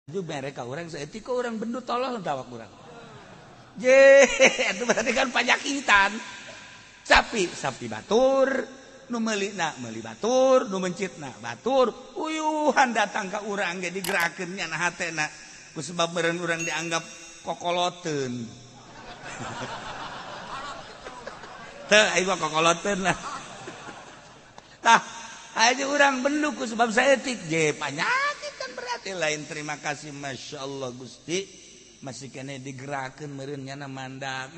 Itu mereka orang saeutik orang bendu tolol tawak urang. Je, itu berarti kan panyakitan. Sapi, sapi batur, nu meulina meuli batur, nu mencitna batur, uyuhan datang ka urang ge digerakeun nya na hatena. Ku sebab meureun urang dianggap kokoloteun. Teu aing mah kokoloteun lah. Tah, aja urang bendu ku sebab saeutik je panyakit kan berarti lain terima kasih Masya Allah Gusti masih kene digerakeun meureun nyana mandak.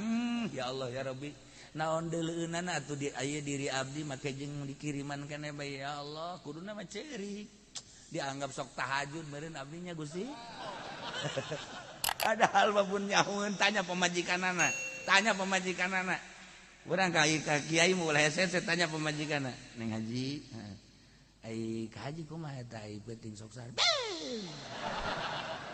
Ya Allah ya Rabbi naon deuleueunana atuh di aya diri abdi make jeung dikiriman kene bae ya Allah kuduna mah ceurik dianggap sok tahajud meureun abdinya Gusti. Padahal mah pun nyahueun tanya pamajikanana, tanya pamajikanana. Urang ka kiai mulai hese tanya pamajikanana, Neng Haji. Ai ka haji kumaha eta ai peuting sok sare.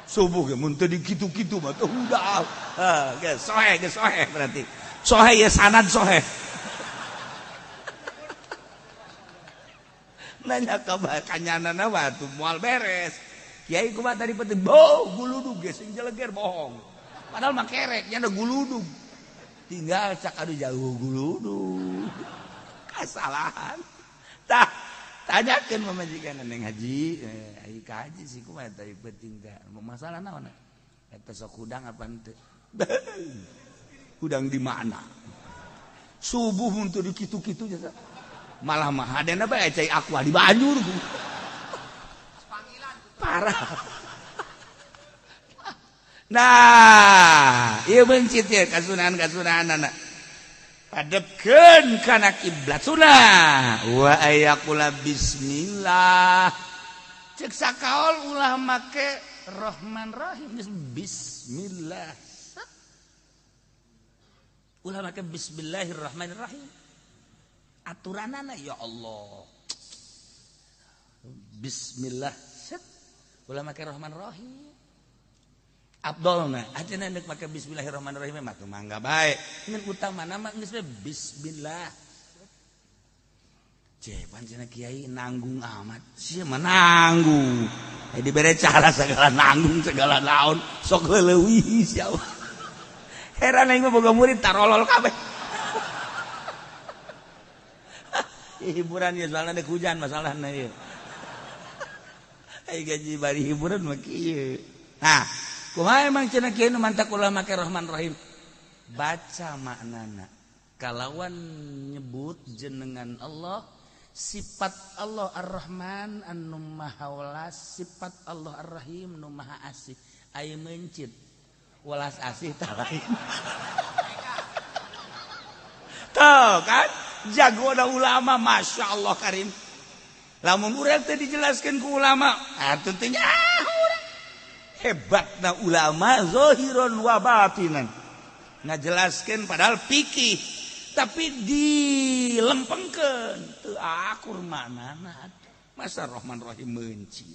Subuh ge mun teu dikitu-kitu mah teu udah. Heh, geus sohe berarti. Sohe ya sanad sohe. Nanya ka kanyanana mah atuh moal beres. Kiai kumaha tadi peuting bau guludug ge sing jeleger bohong. Padahal mah kerek nya guludug. Tinggal cak aduh jauh guludug. Kasalahan. Tah tanyakeun pamajikan Neng Haji, ai ka haji sih kumaha tadi peuting teh. Masalah naon eta sok hudang apa henteu? Hudang di mana? Subuh mun teu dikitu-kitu jasa. Malah mah hadena bae cai aqua di banjur. Parah. Nah, ieu bencit ye kasunahan-kasunahanana. Hadepkeun kana kiblat sunah wa ayaqula bismillah. Cek sakaol ulah make Rahman Rahim geus bismillah. Ulah make bismillahirrahmanirrahim. Aturanana ya Allah. Bismillah set. Ulah make Rahman Rahim. Abdolna ajeuna deuk make bismillahirrahmanirrahim mah mangga bae. Ngan utamana mah geus bismillah. Ce pancena kiai nanggung amat. Sia mah nanggung. Dibere cara segala nanggung segala naon sok leuwih sia. Heran aing mah boga murid tarolol kabeh. Hiburan ieu soalna deuk hujan masalahna ieu. Ai gaji bari hiburan mah kieu. Nah, kumaha emang cenah kieu nu mantak ulah make Rahman Rahim? Baca maknana. Kalawan nyebut jenengan Allah, sifat Allah Ar-Rahman anu maha welas, sifat Allah Ar-Rahim nu maha asih. Aya mencit welas asih tah lain. Tuh kan jagona ulama Masya Allah karim. Lamun urang teh dijelaskeun ku ulama, atuh teh nyaho. Hebatna ulama zahiron wa batinan. Ngajelaskeun padahal fikih tapi dilempengkeun teu akur maknana. Masa Rahman Rahim meunci.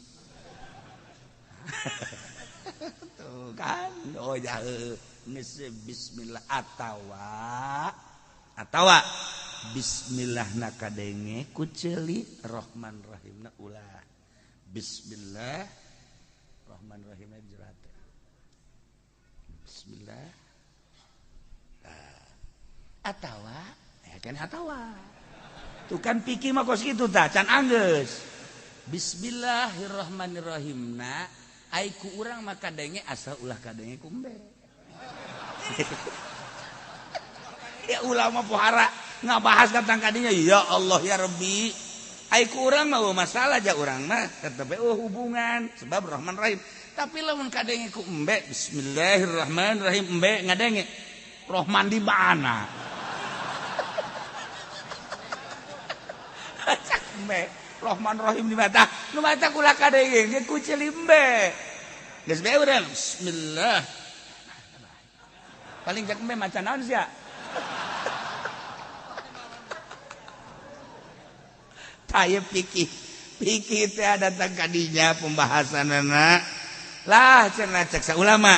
Tuh kan oh jauh geus bismillah atawa atawa bismillah na kadenge ku ceuli Rahman Rahimna ulah. Bismillah Rahman Rahim jerat. Bismillah. Atawa ya kan atawa. Tuh kan pikir mah kos kitu tah can anggeus. Bismillahirrahmanirrahim na ai ku urang mah kadenge asal ulah kadenge ku embe. Ya ulama pohara ngabahas tentang kadinya ya Allah ya Rabbi. Ai ku urang mah masalah ja urang mah tetep hubungan sebab Rahman Rahim. Tapi lamun kadenge ku embe bismillahirrahmanirrahim embe ngadenge Rahman di mana? Cak embe Rahman Rahim di mana? Nu mata kula kadenge ge ku ceuli embe. Geus bae urang bismillah. Paling cak embe maca naon sia? Taya pikir pikir teh datang kadinya pembahasanana lah cenah cek saulama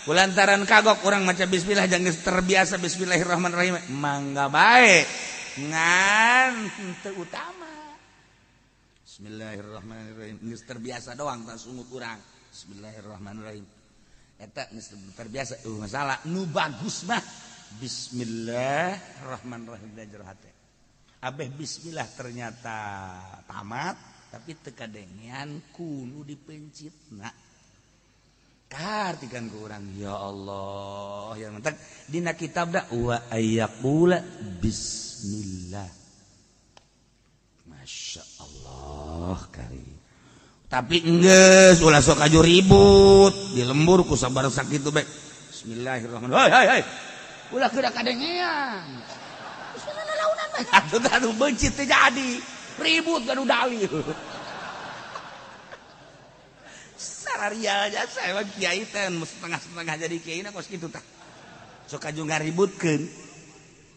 kulantaran kagok urang maca bismillah jangan terbiasa bismillahirrahmanirrahim mangga bae ngan teu utama bismillahirrahmanirrahim geus terbiasa doang tak sungut urang Bismillahirrahmanirrahim. Eta geus terbiasa masalah nu bagus mah bismillahirrahmanirrahim da jero hate. Abeh bismillah ternyata tamat tapi teu kadengean ku nu dipencitna. Kartikan ku urang ya Allah yang mentak dina kitab da wa ayyaqula bismillah. Masya Allah kari. Tapi enggeus ulah sok aju ribut di lembur ku sabar sakitu bae. Bismillahirrahmanirrahim. Hei hei hei. Ulah geura kadengean. Bismillah launan bae. Atuh atuh bencit teh jadi. Ribut gaduh dalil. Sararia aja saya mah kiai teh setengah-setengah jadi kiai na kos kitu tah. Sok aju ngaributkeun.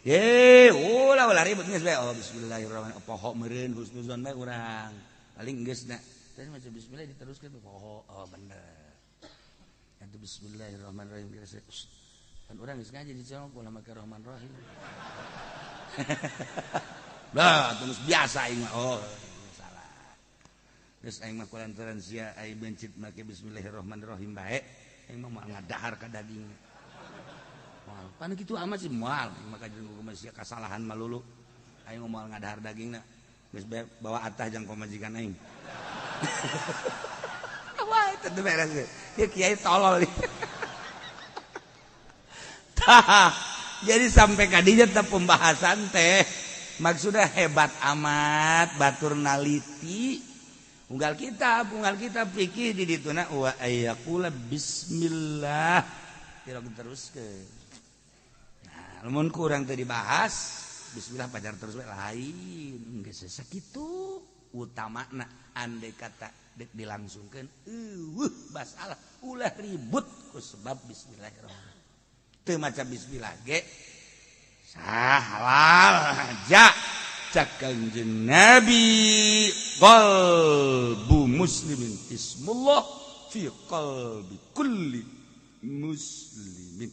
Ye, ulah ulah ribut geus bae. Oh bismillahirrahmanirrahim. Poho meureun husnuzon bae urang. Paling geus na. Terus macam bismillah diteruskan poho. Oh bener. Itu bismillahirrahmanirrahim kira saya. Kan urang geus ngaji di colong ulah make rahmanirrahim. Lah, terus biasa aing mah. Oh, salah. Geus aing mah kulantaran sia aing bencit make bismillahirrahmanirrahim bae. Aing mah moal ngadahar ka daging. Moal. Pan kitu amat sih moal. Aing mah kajeun kumaha sia kasalahan malulu. Aing mah moal ngadahar dagingna. Geus bae bawa atah jang pamajikan aing. Wah, itu teu beres. Ya kiai tolol. Tah, jadi sampai kadinya teh pembahasan teh maksudnya hebat amat batur naliti unggal kitab fikih di dituna wa ayyaqula bismillah tidak teruskeun. Nah, lamun kurang teu dibahas bismillah pajar terus we lain geus sakitu utamana andai kata dek dilangsungkeun eueuh masalah ulah ribut ku sebab bismillahirrahmanirrahim. Teu maca bismillah ge sah halal ja cak Kanjeng Nabi qalbu muslimin ismullah fi qalbi kulli muslimin.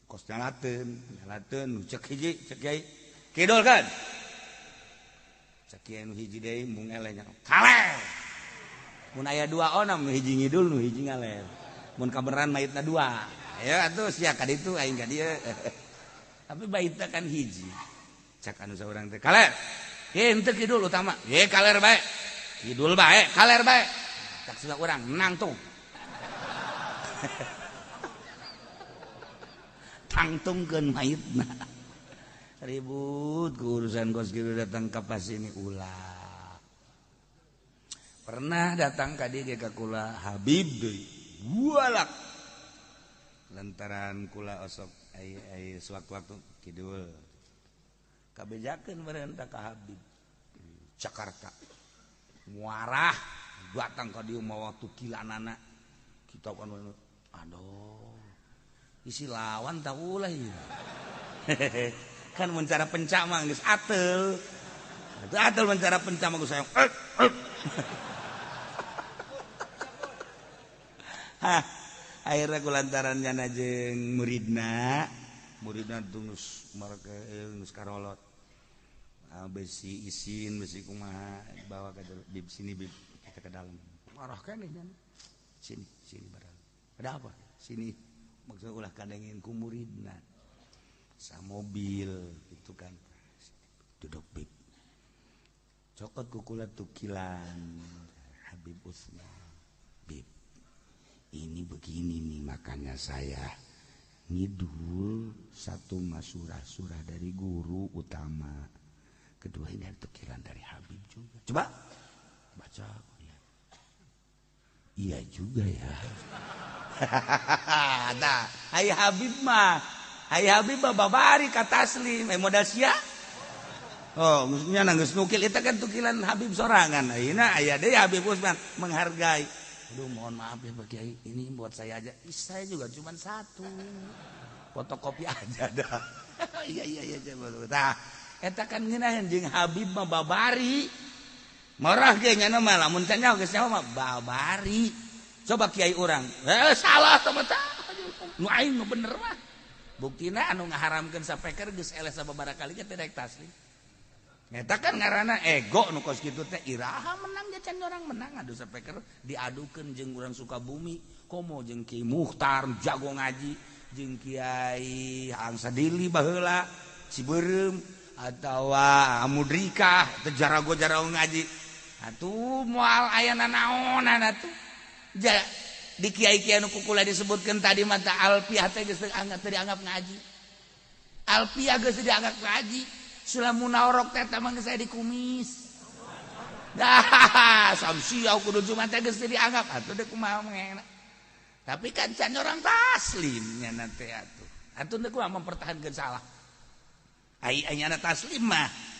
Kos nyalateun cek hiji cek kiai kidul kan cek kiai nu hiji deui mung eleh nya kaler mun aya dua onam nu hiji ngidul nu hiji ngaler mun kabeneran mayitna dua ya atuh sia ka ditu aing ka dieu. Tapi baitna kan hiji cak anu saurang teh kaler ye henteu kidul utama ye kaler bae kidul bae kaler bae cak sebelah urang nangtung tangtungkeun mayitna ribut ku urusan kos kitu datang ka sini ulah pernah datang ka dieu ka kula Habib deui bualak lantaran kula osok ai sewaktu-waktu kidul kabejakeun meureun ka Habib Jakarta muarah datang ka dieu mawa tukilanana kitab anu aduh isi lawan tak ulah ieu kan mun cara pencak mah geus ateul atuh ateul mun cara pencak mah geus sayang hah akhirnya kulantarannya jeung muridna geus marake geus karolot besi isin besi kumaha bawa ke bib sini bib kita ke dalam marah keneh nya sini sini barang ada apa sini maksudnya ulah kadengin ku muridna sa mobil itu kan duduk bib cokot ku kula tukilan Habib Usman bib ini begini nih makanya saya ngidul satu masurah-surah dari guru utama kedua ini ada tukilan dari Habib juga coba baca iya juga ya. Nah hai Habib mah hai Habib mah babari ka taslim modal sia oh maksudnya geus nukil eta kan tukilan Habib sorangan ayeuna aya deui Habib Usman menghargai. Aduh mohon maaf ya Pak Kiai, ini buat saya aja. Saya juga cuma satu. Fotokopi aja dah. Iya iya iya coba. Tah eta kan ngeunaheun jeung Habib mah babari. Marah ge nya mah lamun teh nyaho geus nyaho mah babari. Coba kiai urang, salah tah mah tah. Nu aing nu bener mah. Buktina anu ngaharamkeun sapeker geus eleh sababaraha kali ge teh daek taslim. Eta kan ngaranna ego nu kos kitu teh, iraha menang ge can orang menang. Aduh, sapeker diadukeun jeung urang Sukabumi, komo jeung Ki Muhtar jago ngaji, jeung Kiai Angsadili baheula Ciberem atawa Mudrikah teu jarago-jarago ngaji. Atuh moal aya nanaonan atuh. Ja, di kiai-kiai nu kukula disebutkeun tadi mata Alfiah teh geus teu dianggap ngaji. Alfiah geus dianggap ngaji. Sulam Munawarroq teh mah geus aya di kumis. Dah, Samsiah kudu cuma teh geus dianggap atuh deuk kumaha mah. Tapi kan can orang taslim nya teh atuh. Atuh deuk kumaha mempertahankeun salah. Ai aya taslim mah.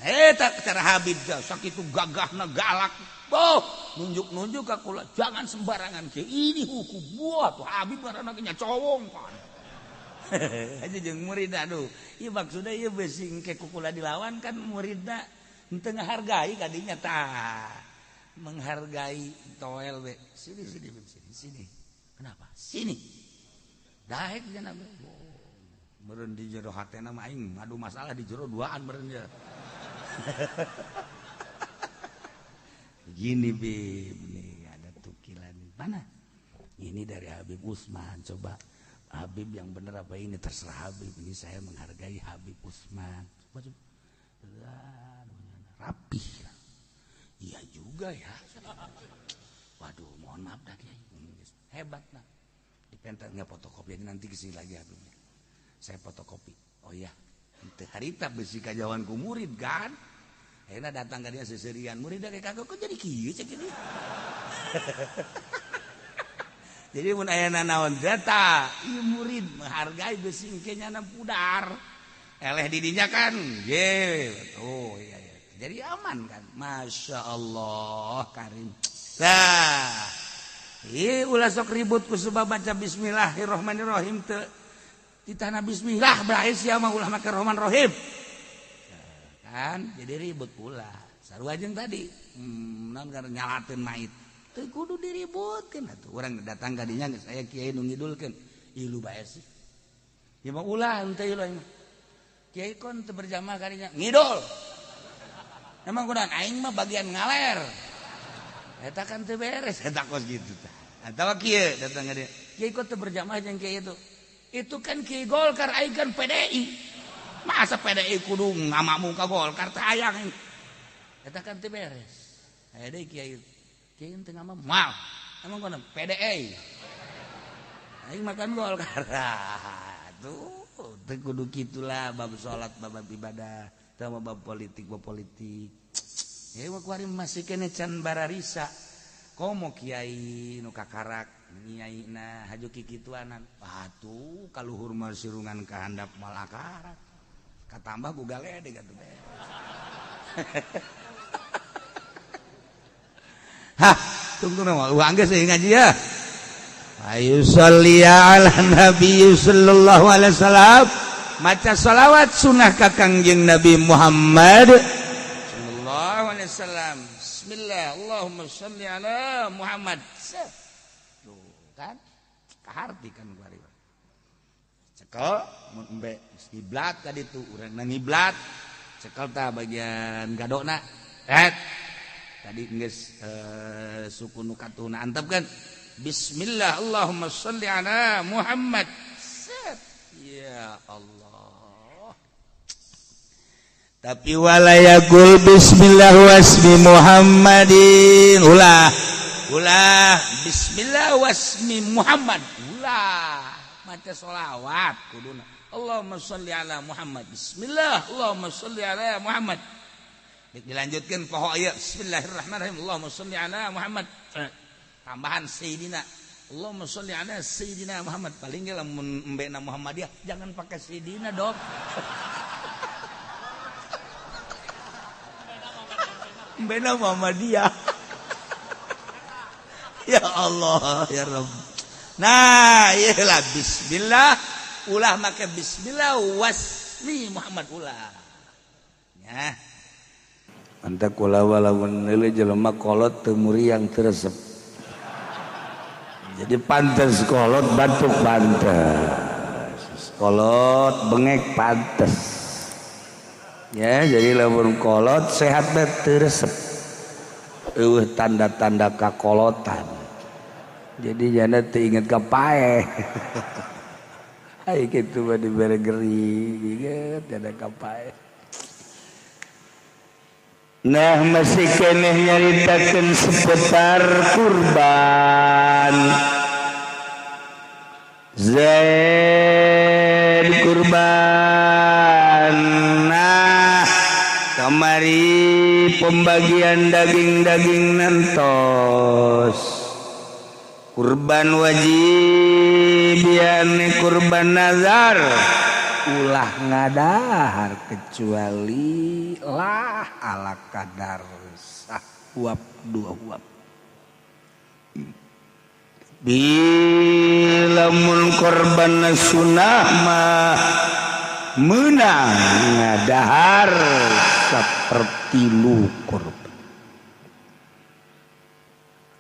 Eta cara Habib sakitu gagahna galak. Oh, nunjuk-nunjuk ka kula, jangan sembarangan kieu. Ini hukum buah tuh Habib ngaranna nya cowong kan. Aja jeung murid aduh. Ieu maksudna ieu besi engke ku kula dilawan kan muridna henteu ngahargai kadinya tah. Menghargai toel we. Sini sini sini sini. Kenapa? Sini. Daek cenah. Meureun di jero hatena mah aing ngadu masalah di jero duaan meureun ya. Gini Bib, nih ada tukilan mana? Ini dari Habib Usman, coba Habib yang bener apa ini terserah Habib. Ini saya menghargai Habib Usman. Coba, coba. Rapih. Iya juga ya. Waduh, mohon maaf dah kiai. Hebat nah. Dipentar nggak fotokopi aja nanti kesini lagi Habibnya. Saya fotokopi. Oh iya, teu harita besi kajauhan ku murid kan. Akhirnya datang ke dia seserian murid kayak kagak kok jadi kieu cek ini. Jadi mun aya nanaon data, ieu murid menghargai besi engke nyana pudar. Eleh didinya kan, ye, oh iya iya. Jadi aman kan. Masya Allah karim. Nah, ieu ulah sok ribut ku sebab baca bismillahirrahmanirrahim teu ditana bismillah bae sia mah ulah make rahman rahim. Kan jadi ribut pula. Sarua jeung tadi, naon karena nyalateun mait. Teu kudu diributkeun atuh. Urang datang ka dinya geus aya kiai nu ngidulkeun. Ilu bae sih. Ya mah ulah henteu ilu aing mah. Kiai kon teu berjamaah ka dinya ngidul. Emang kunaon aing mah bagian ngaler. Eta kan teu beres eta kos kitu tah. Atawa kieu datang ka dinya. Kiai kon teu berjamaah jeung kiai itu. Itu kan Kiai Golkar aing kan PDI. Masa PDI kudu ngamamu ka Golkar teh hayang aing. Eta kan teu beres. Aya deui kiai. Kiai teu ngamamu moal. Emang kunaon PDI. Aing makan Golkar. Tuh, teu kudu kitulah bab salat, bab ibadah, teu bab politik, bab politik. Ya mah kuari masih kene can bararisa. Komo kiai nu kakarak nyaina haju kikituanan. Atuh kaluhur mah sirungan ka handap moal akarak. Katambah ku galedeg atuh teh. Hah, tunggu nama uang geus ngaji ya. Ayu sholli ala nabi sallallahu alaihi wasallam. Maca sholawat sunah ka Kangjeng Nabi Muhammad sallallahu alaihi wasallam. Bismillah, Allahumma sholli ala Muhammad. Tuh kan kaharti kan kuari. Cekel mun embe ngiblat tadi tuh urang ngiblat. Cekel tah bagian gadona. Tadi geus suku nu katuhna antep kan. Bismillah, Allahumma sholli ala Muhammad. Set. Ya Allah. Tapi walayagul bismillah wasmi Muhammadin. Ulah. Ulah bismillah wasmi Muhammad. Ulah. Maca sholawat kuduna. Allahumma sholli ala Muhammad. Bismillah, Allahumma sholli ala Muhammad. Dilanjutkan poho ieu bismillahirrahmanirrahim. Allahumma sholli ala Muhammad. Tambahan sayyidina. Allahumma sholli ala sayyidina Muhammad. Paling ge lamun embena Muhammadiyah jangan pakai sayyidina dong. Embena Muhammadiyah. Ya Allah ya Rabb. Nah, iyalah bismillah ulah make bismillah wasmi Muhammad ulah. Ya. Mantap kula walaupun neuleuh jelema kolot teu muriang teu resep. Jadi pantes kolot batuk pantes. Kolot bengek pantes. Ya jadi lamun kolot sehat bae teu resep. Eueuh tanda-tanda kakolotan. Jadi jana teu inget ka paeh. Ai kitu mah dibere gering inget jana ka paeh. Nah masih keneh nyaritakeun seputar kurban. Zaid kurban. Nah kamari pembagian daging-daging nantos. Kurban wajib yani kurban nazar. Ulah ngadahar kecuali lah ala kadar sahuap dua huap. Bila mun korban sunah mah menang ngadahar sapertilu korban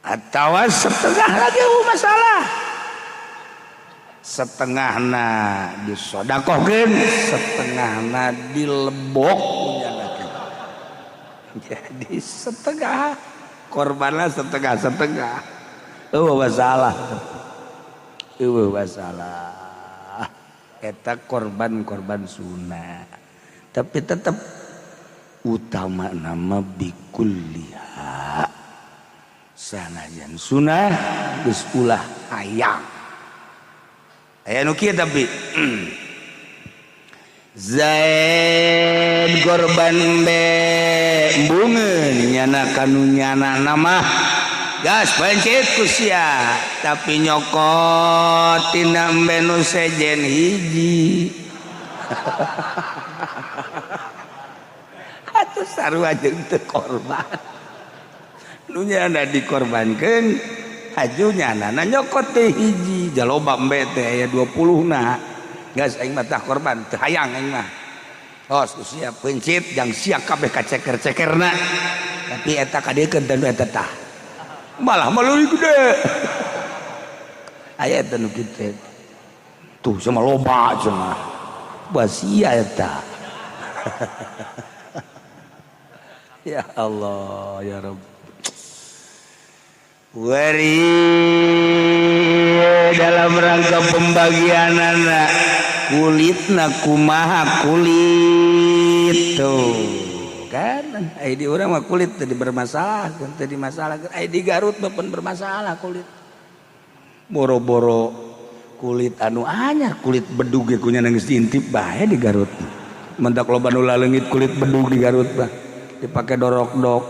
atau setengah lagi masalah. Setengahna disodakohkeun, setengahna dilebok Jadi setengah korbanna setengah-setengah. Eueuh masalah. Eueuh masalah. Eta korban-korban sunah. Tapi tetap utama nama bikulliha. Sanajan sunah geus ulah hayang. Aya nu kieu tapi Zaid korban be embungeun nyana kanu nyana nama gas pencet ku sia tapi nyokot tina embe nu sejen hiji. Atuh sarua jeung teu korban. Nu nyana dikorbankeun haju nyana na nyokot teh hiji jaloba embe teh aya 20 na. Gas aing mah tah korban teu hayang aing mah. Hos sia pencit jang sia kabeh kaceker-cekerna. Tapi eta kadiekeun teh nu eta tah. Malah leuwih gede. Aya eta nu kitu. Tuh sama loba cenah. Basia eta. Ya Allah ya Rabb. Wari dalam rangka pembagian anak kulitna kumaha kulit tuh kan ai di urang mah kulit tadi bermasalah kan tadi masalah ai di Garut mah pun bermasalah kulit boro-boro kulit anu anyar kulit bedug ge kunya geus diintip bae di Garut mentak loba nu laleungit kulit bedug di Garut mah dipake dorok-dok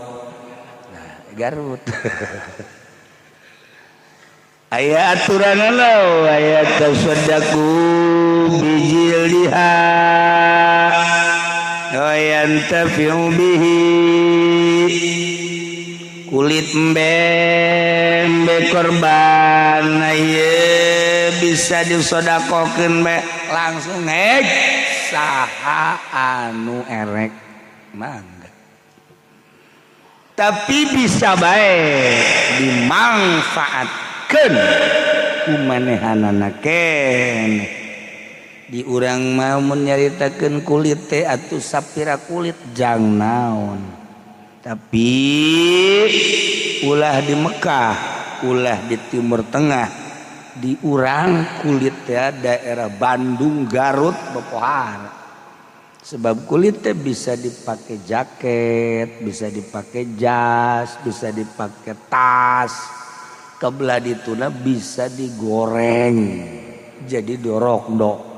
nah Garut. Aya aturan lo aya tasaddaqu bijildiha wa yantafi'u bihi kulit embe korban ieu bisa disodakokeun be langsung hek saha anu erek mangga tapi bisa bae dimanfaatkeun ku manehanana keneh di urang mah mun nyaritakeun kulit teh atuh sapira kulit jang naon tapi ulah di Mekah ulah di Timur Tengah di urang kulit teh daerah Bandung Garut Bopohar sebab kulit teh bisa dipakai jaket bisa dipakai jas bisa dipakai tas kebelah dituna bisa digoreng jadi dorok-dok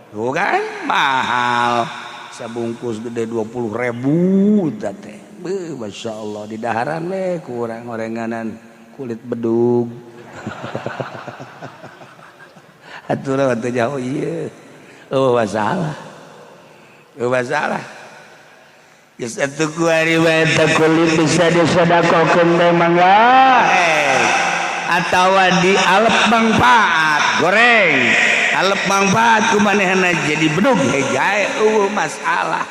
tuh kan mahal sabungkus gede 20.000 teh. Beuh, Masya Allah di daharan we kurang gorenganan kulit bedug. Atuh teu jauh ieu. Oh masalah. Oh masalah. Geus atuh ku ari bae teh kulit bisa disodakokeun teh mangga. Atawa dialep manfaat goreng. Alep manfaat ku manehna jadi bedug hejae eueuh masalah.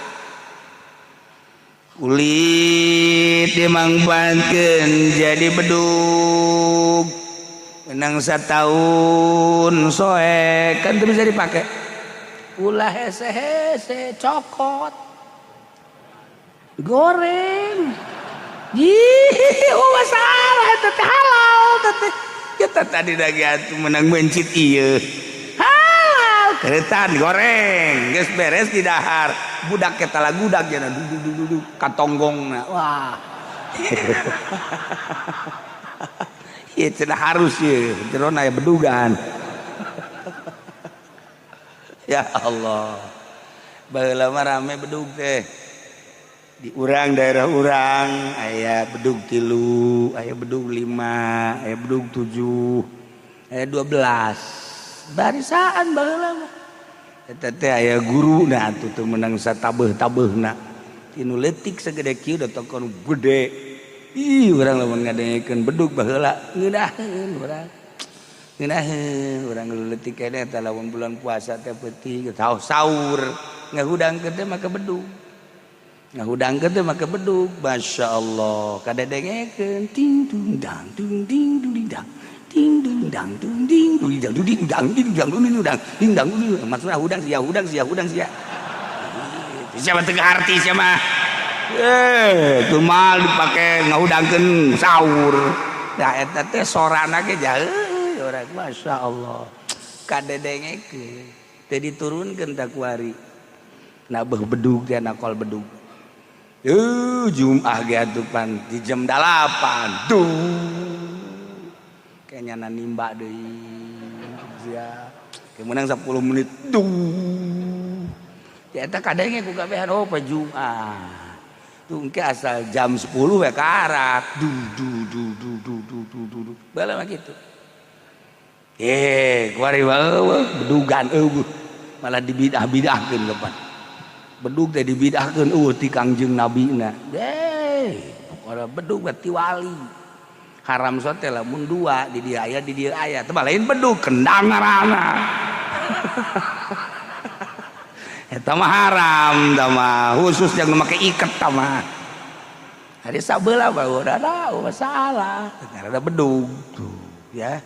Kulit dimangfaatkeun jadi bedug. Menang setahun soek kan itu bisa dipakai. Ulah hese-hese cokot. Goreng. Ih, oh masalah eta teh halal teh. Kita tadi lagi atuh menang mencit ieu. Halal, keretan goreng, geus beres di dahar. Budak eta lagudak jana duduk duduk duduk katonggongna. Wah. Ieu cenah harus ieu, jerona aya bedugan. Ya Allah. Baheula mah rame bedug teh. Di urang daerah urang aya bedug 3, aya bedug 5, aya bedug 7, aya 12. Barisaan baheula mah. Eta teh aya guruna atuh teu meunang satabeuh-tabeuhna. Tinu leutik sagede kieu da tokon gede. Ih, urang lamun ngadengekeun bedug baheula ngeunaheun urang. Ngeunaheun urang leutik keneh teh lamun bulan puasa teh peuting sahur ngahudangkeun teh make bedug. Ngahudangkeun teh make bedug, Masya Allah, kadedengekeun ting dung dang dung ding dung ding dang ting dung dang dung ding dung ding dung ding dang ding dang dung ding dang ding dang dung. Maksudna hudang sia hudang sia hudang sia. Siapa teu ngarti sia mah. Tuh mal dipake ngahudangkeun sahur. Nah eta teh sorana ge jauh urang Masya Allah. Kadedengekeun teh diturunkeun ta kuari. Nah beuh bedug teh nakol bedug. Jum'ah ge atuh pan di jam 8. Duh. Kayaknya nimba deui. Sia. Ke meunang 10 menit. Duh. Ya eta kadenge ku kabehan oh pa Jum'ah. Tuh engke asal jam 10 we karak. Du du du du du du du du. Baheula mah kitu. Kuari eueuh bedugan eueuh. Malah dibidah-bidahkeun kapan. Bedug teh dibidahkeun eueuh ti Kangjeng Nabina. Deh, pokona bedug mah ti wali. Haram sote lamun dua di dieu aya di dieu aya. Teh lain bedug kendang ngaranna. Eta mah haram tah mah, khusus yang make iket tah mah. Ari sabeula mah udah ada masalah. Karena bedug tuh ya.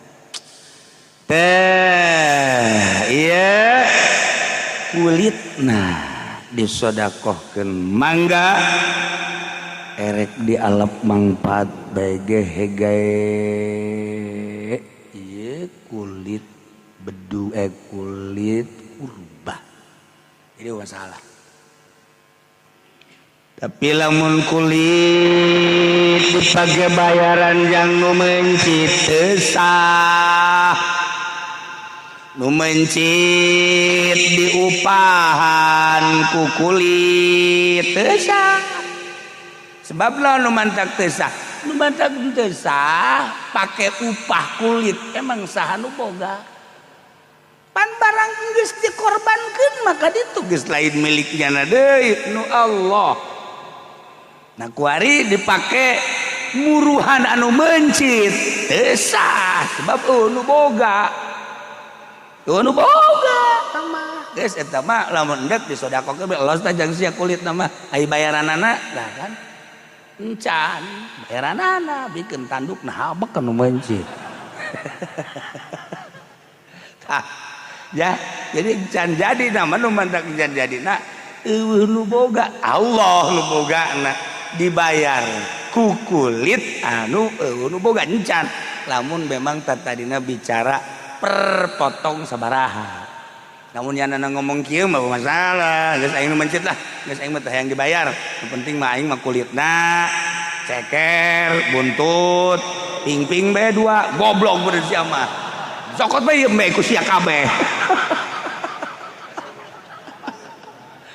Teh, ieu kulitna disodakohkeun mangga erek dialap mangfaat bae ge hegae ieu kulit bedu kulit kurba. Jadi masalah. Tapi lamun kulit dipake bayaran jang nu mencit teu sah. Nu mencit diupahan ku kulit teu sah. Sebab lamun nu mantak teu sah, nu mantak teu sah pake upah kulit emang saha nu boga. Pan barang geus dikorbankeun maka ditu geus lain miliknya na deui nu Allah. Nah kuari dipake muruhan anu mencit teu sah sebab nu boga. Nu boga mah geus eta mah lamun endek disodakohkeun bae los tah jang sia kulitna mah ai bayaranana lah kan encan bayaranana bikeun tandukna habek nu mencit. Tah ya jadi encan jadi nama nu mantak encan jadina eueuh nu boga Allah nu bogana dibayar ku kulit anu eueuh nu boga encan lamun memang tatadina bicara per potong sabaraha. Namun yang ngomong kieu mah masalah, geus aing nu mencit lah, geus aing mah teh hayang dibayar. Nu penting mah aing mah kulitna ceker, buntut, ping-ping bae dua, goblok bener sia mah. Cokot bae ieu mbe ku sia kabeh.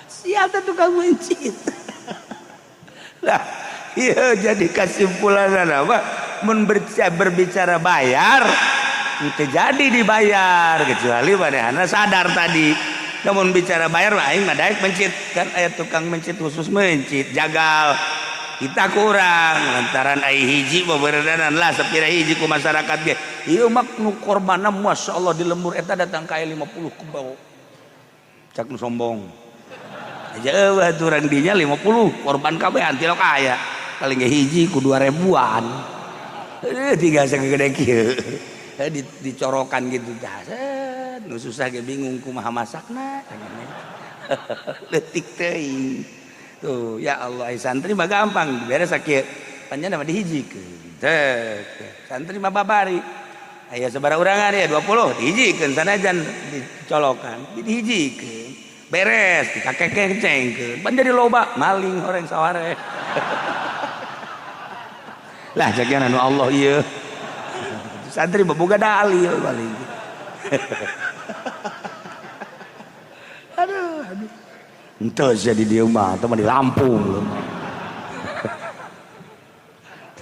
Sia teh tukang mencit. Lah, ieu jadi kesimpulanna mah mun berbicara bayar itu jadi dibayar kecuali manehna sadar tadi. Namun bicara bayar mah aing mah daek mencit kan aya tukang mencit khusus mencit jagal. Kita kurang lantaran ai hiji beberedanan lah sapira hiji ku masyarakat ge. Ieu mah nu korbanna masyaallah di lembur eta datang ka 50 kebau. Cak nu sombong. Aja eueuh aturan dinya 50 korban kabeh antilok aya. Paling ge hiji ku 2000-an. Tiga sagede kieu. Dicorokan gitu dah. Nu susah ge bingung kumaha masakna. Leutik teuing. Tuh ya Allah, santri mah gampang beres sakieu. Panjang mah dihijikeun. Teh santri mah babari. Aya sabaraha urangan ya 20 dihijikeun sanajan dicolokan, dihijikeun. Beres dikakekengcengkeun. Pan jadi loba maling horeng saware. Lah jagian anu Allah ieu. Santri mah boga dalil paling. Aduh, aduh. Entah jadi di rumah, atau di Lampung.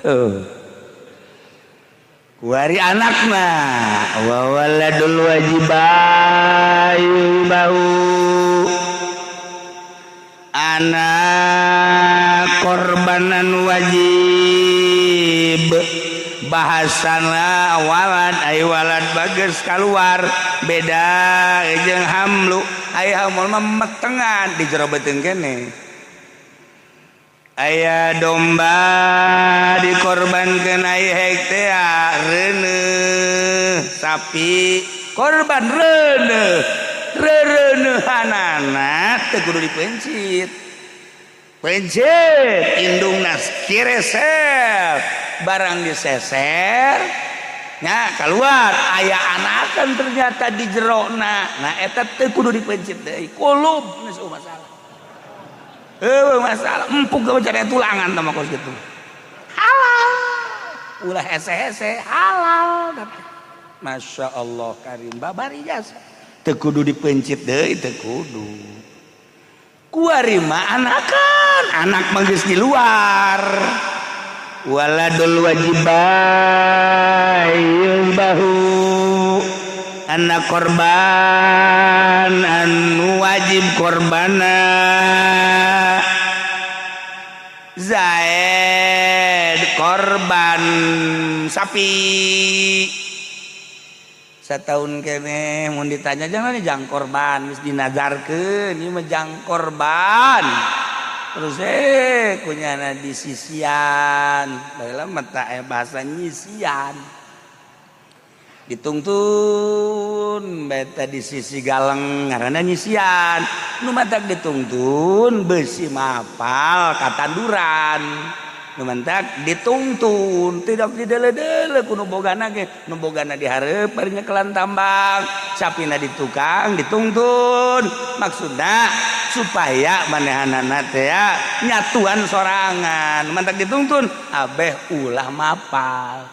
Tuh. Kuari anakna wa waladul wajibayu bau. Anak korbanan wajib. Bahasana walad ay walad bagus keluar beda jeung hamlu ay hamul mah metengan di jero beuteung kene aya domba dikorbankeun ai hek teh reuneuh sapi korban reuneuh reureunehanana teu kudu dipencit pencit indungna kireser barang diseser nya keluar aya anakan ternyata di jerona. Nah eta teu kudu dipencit deui kulub geus masalah. Heueuh masalah empuk ge cari tulangan tah mah kos kitu. Halal ulah hese-hese halal. Masya Allah karim babari jasa teu kudu dipencit deui teu kudu. Kuari mah anakan anak mah geus di luar. Waladul wajibayu bahu anak korban anu wajib korbana Zaid korban sapi setahun kene mun ditanya jangan jang korban geus dinazarkeun ieu mah jang korban. Terus kunyana di sisian baheula mah tah bahasa nyisian ditungtun beta di sisi galeng ngaranna nyisian nu matak ditungtun beusi mapal katanduran nu mantak ditungtun tidak didele-dele ku nu bogana ge nu bogana dihareup bari nyekelan tambang sapina di tukang ditungtun maksudna supaya manehanana teh nyatuan sorangan mantak ditungtun abeh ulah mapal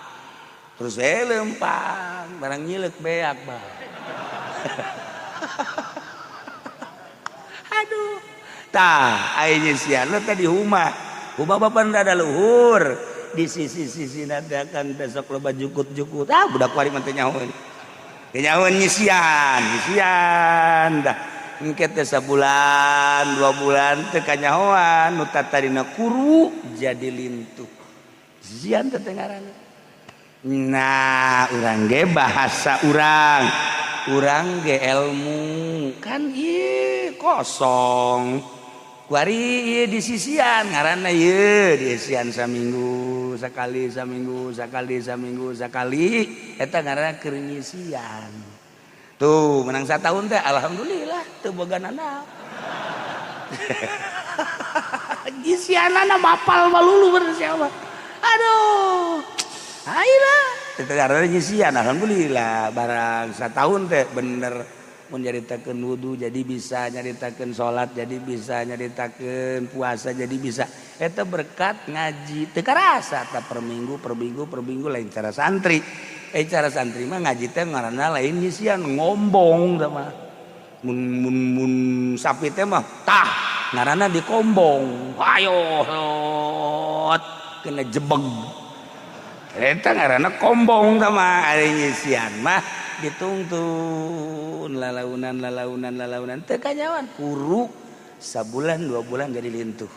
terus lempang barang nyilek beak bah. Aduh tah aya nyisian teh di huma huma bapan rada luhur di sisi-sisi nanti akan besok loba jukut-jukut ah budak wari mah teh nyahoeun nyahoeun nyisian nyisian dah engke teh sabulan 2 bulan teh kanyahoan nu tatadina kuru jadi lintuh zian teh ngaranna. Nah urang ge bahasa urang urang ge ilmu kan ieu kosong kuari ieu di sisian ngaranna ieu di sisian saminggu sakali saminggu sakali saminggu sakali eta ngaranna keur nyisian. Tuh menang satahun teh alhamdulillah teu boga nanaon. Nyisianana mapal malulu bener siapa. Aduh. Ayolah teh ngaranna nyisian alhamdulillah barang satahun teh bener mun nyaritakeun wudu jadi bisa nyaritakeun salat jadi bisa nyaritakeun puasa jadi bisa eta berkat ngaji teu karasa ta per minggu per minggu per minggu lain cara santri. Cara santri mah ngaji teh ngaranna lain nyisian ngombong tah mah mun mun mun sapi teh mah tah ngaranna dikombong ayo hot kena jebeg eta ngaranna kombong tah mah ari nyisian mah ditungtun lalaunan lalaunan lalaunan teu kanyawan kuru sabulan 2 bulan jadi lintuh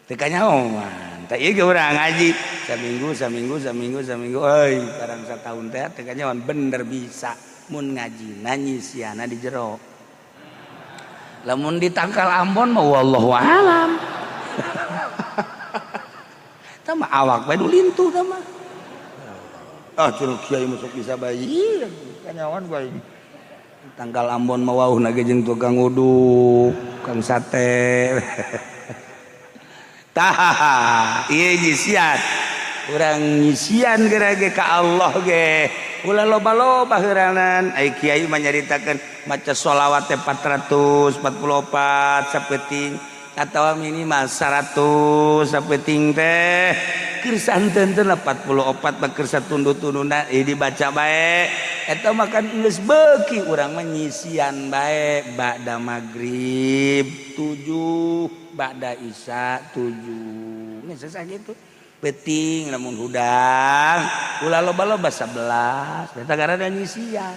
teu kanyawan tah ieu ge urang ngaji saminggu saminggu saminggu saminggu euy barang satahun teh teu kanyawan bener bisa mun ngajina nyisiana di jero lamun ditangkal Ambon mah wallahu alam. Tah mah awak bae nu lintuh tah mah. Ah curug kiai masuk bisa bayi kanyawan bae. Tangkal Ambon mah wauh na ge jeung tukang uduk, tukang sate. Tah, ieu nyisian. Urang nyisian geura ge ka Allah ge. Ulah loba-loba heuranan. Ai kiai mah nyaritakeun maca sholawat teh 444 sapeuting atawa minimal 100 sapeuting teh. Keur santeun 44 mah keur satunduh-tunduna dibaca bae. Eta mah kan geus beuki urang mah nyisian bae ba'da magrib 7 ba'da isya 7. Geus sakitu. Peuting lamun hudang ulah loba-loba 11 eta garana nyisian.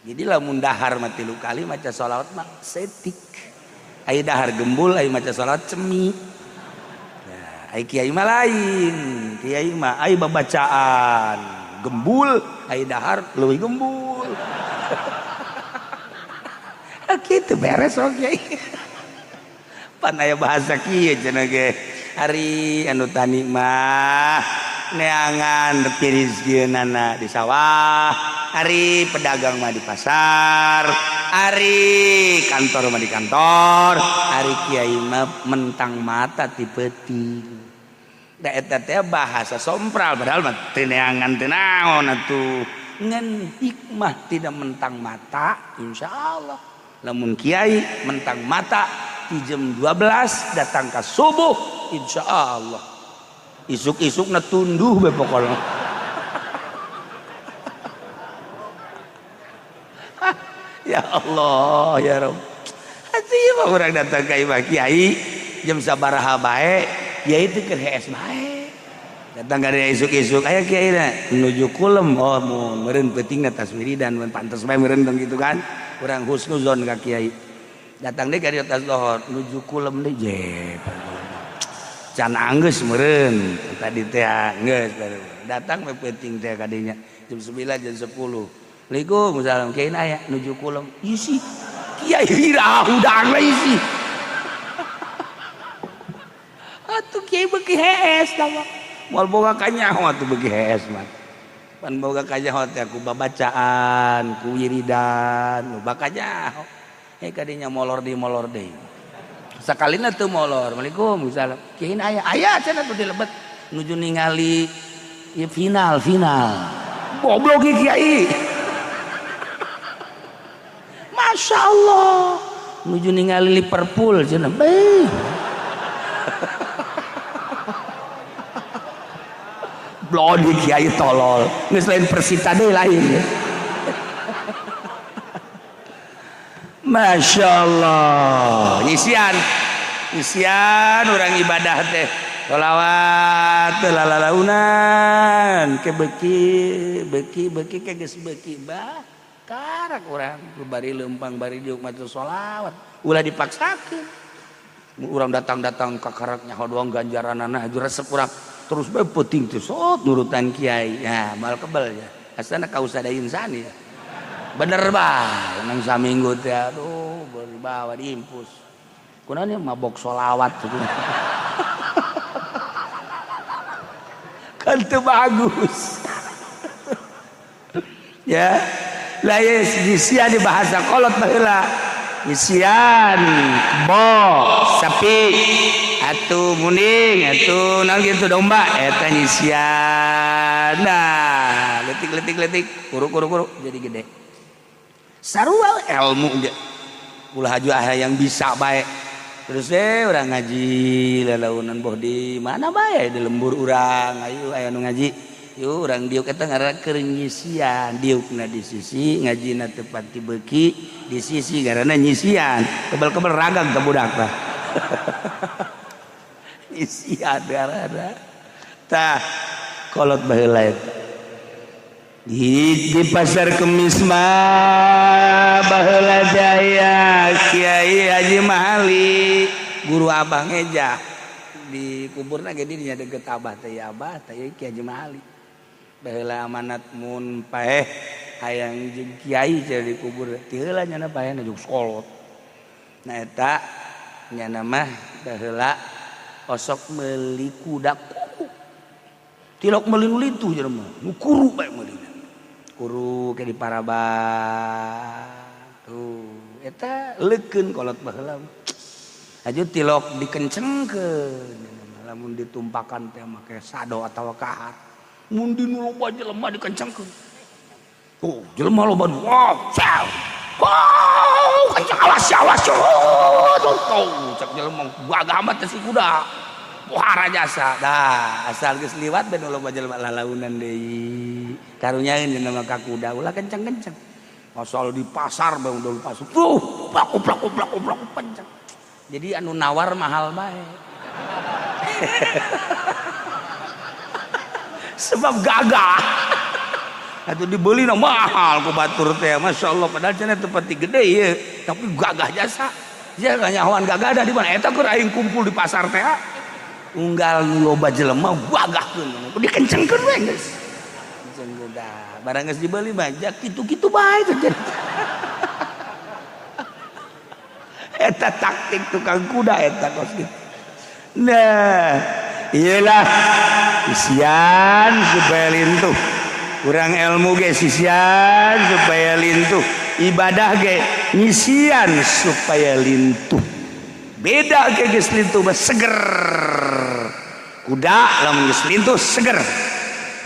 Jadi lamun dahar mah 3 kali maca sholawat mah setik. Ai dahar gembul ai maca sholawat cemi. Ya, ai kiai mah lain. Kiai mah ai babacaan gembul, ai dahar leuwih gembul. Kitu beres oke. Pan aya bahasa kieu cenah ge. Ari anu tani mah neangan rezekina di sawah, ari pedagang mah di pasar, ari kantor mah di kantor, ari kiai mah mentang mata ti peuting. Da eta teh bahasa sompral padahal mah teu neangan teu naon atuh. Ngan hikmah tidak mentang mata insyaallah. Lamun kiai mentang mata di jam 12 datang ke subuh insyaallah isuk-isuk na tunduh be pokoknya. Ya Allah ya Rabb. Hati mah urang datang ka imah kiai jam sabaraha bae kiai teh keur hees bae. Datang ka dieu isuk-isuk aya kiai na menuju kulem, oh mun meureun peutingna tas wiridan mun pantes bae meureun gitu kan. Urang husnuzon ka kiai. Datang deui ka dieu tas lohor nuju kulem deui je. Can anggeus meureun tadi teh geus baru. Datang we peuting teh ka dinya jam 9 jam 10. Waalaikumsalam kiai aya nuju kulem isi. Kiai hira hudang lah isi. Atuh kiai beuki hees tah mah. Moal boga kanyaho atuh beuki hees mah. Pan boga kanyaho teh ku babacaan, ku wiridan, loba kanyaho. Kadinya molor di molor deui. Sakalina teu molor. Waalaikumsalam. Kiai aya aya cenah tuh dilebet nuju ningali ieu final final. Goblok ieu kiai. Masya Allah. Nuju ningali Liverpool cenah. Beuh. Blodi kiai tolol. Geus lain Persita deui lain. Masya Allah. Nyisian. Nyisian urang ibadah teh. Sholawat lalalaunan ke beki beki beki ke geus beki bah karak urang bari leumpang bari diuk maca sholawat ulah dipaksakeun. Urang datang-datang ka karak nyaho doang ganjaranana haju resep urang terus bae peuting teh sot nurutan kiai. Ya mal kebel ya. Asana kausada insani ya. Bener bae nang saminggu teh aduh berbawa diimpus. Kunaon mabok sholawat kan teu bagus. Ya lah nyisian di bahasa kolot baheula nyisian kebo sapi atuh muning atuh naon kitu domba eta nyisian. Nah letik-letik-letik kuru-kuru-kuru jadi gede sarua ilmu ge ulah haju yang bisa bae. Terus urang ngaji lalaunan boh di mana bae di lembur urang ayo aya nu ngaji yuk urang diuk eta ngaranna keur nyisian diukna di sisi ngajina teu pati beuki di sisi ngaranna nyisian kebel-kebel ragag ka budak tah. Nyisian ngaranna tah kolot baheula eta di pasar Kemis mah baheula jaya Kiai Haji Mahali guru abang eja di kuburna ge dinya deket abah teh ya abah teh Kiai Haji Mahali baheula amanat mun paeh hayang jeung kiai cenah di kubur ti heula nyana paehna jeung sekolot. Nah eta nyana mah baheula osok meuli kuda kuru tilok meuli nu lintuh jelema nu kuru bae meulina kuru ke di Paraban tuh eta leukeun kolot baheula aju tilok dikencengkeun Lamun ditumpakan teh make sado atawa kahar. Mun di nu loba jelema dikencengkeun. Tuh, jelema loba wah, sel. Wow, kenceng awas awas. Tuh, cek jelema gagah amat si kuda. Pohara jasa. Dah, asal geus liwat ben loba jelema lalaunan deui. Karunyaeun jelema ka kuda ulah kenceng-kenceng. Asal di pasar bae udah pasar. Tuh, plak plak plak plak kenceng. Jadi anu nawar mahal bae. Sebab gagah. Atuh dibeli na mahal ku batur teh, masyaallah padahal cenah teu pati gede ieu, tapi gagah jasa. Sia kanyahoan gagah da di mana eta keur aing kumpul di pasar teh. Unggal loba jelema gagahkeun, dikencengkeun we geus. Kencengkeun dah, barang geus dibeli mah kitu-kitu bae teh. Eta taktik tukang kuda eta kos kitu. Nah, iyalah isian supaya lintuh. Kurang ilmu ge sisian supaya lintuh, ibadah ge ngisian supaya lintuh. Beda ge geus lintuh mah seger. Kuda lamun geus lintuh seger,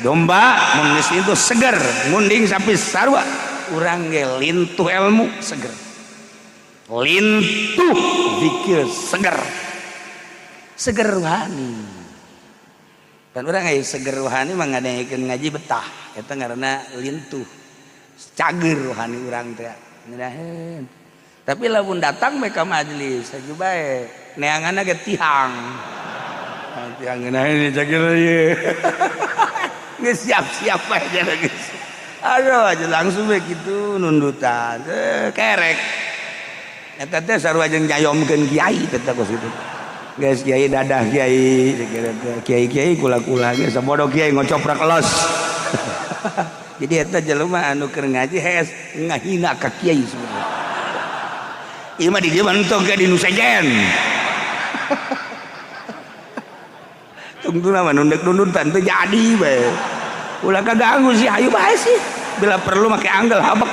domba mun geus lintuh seger, ngunding sapi sarua. Urang ge lintuh ilmu seger, lintuh zikir seger, seger rohani. Dan urang aya seger rohani mah ngadengekeun ngaji betah. Eta ngaranna lintuh, cager rohani urang teh. Ngeunaheun. Tapi lamun datang bae ka majelis haju bae neanganna ge tihang. Tihang ngeunaheun cager ieu. Geus siap-siap bae cenah geus. Aduh aja langsung we kitu nundutan. Kerek. Eta teh sarua jeung nyayomkeun kiai teh kos kitu. Guys kiai dadah kiai kiai-kiai kula-kula ge sabodo kiai ngocoprak los. Jadi eta jelema anu keur ngaji hees ngahina ka kiai sebenarnya. Ieu mah di dieu mah entong ke di nu sejen. Tungtuna mah nundek nundutan teu jadi bae. Ulah kaganggu sih hayu bae sih. Bila perlu make anggel habek.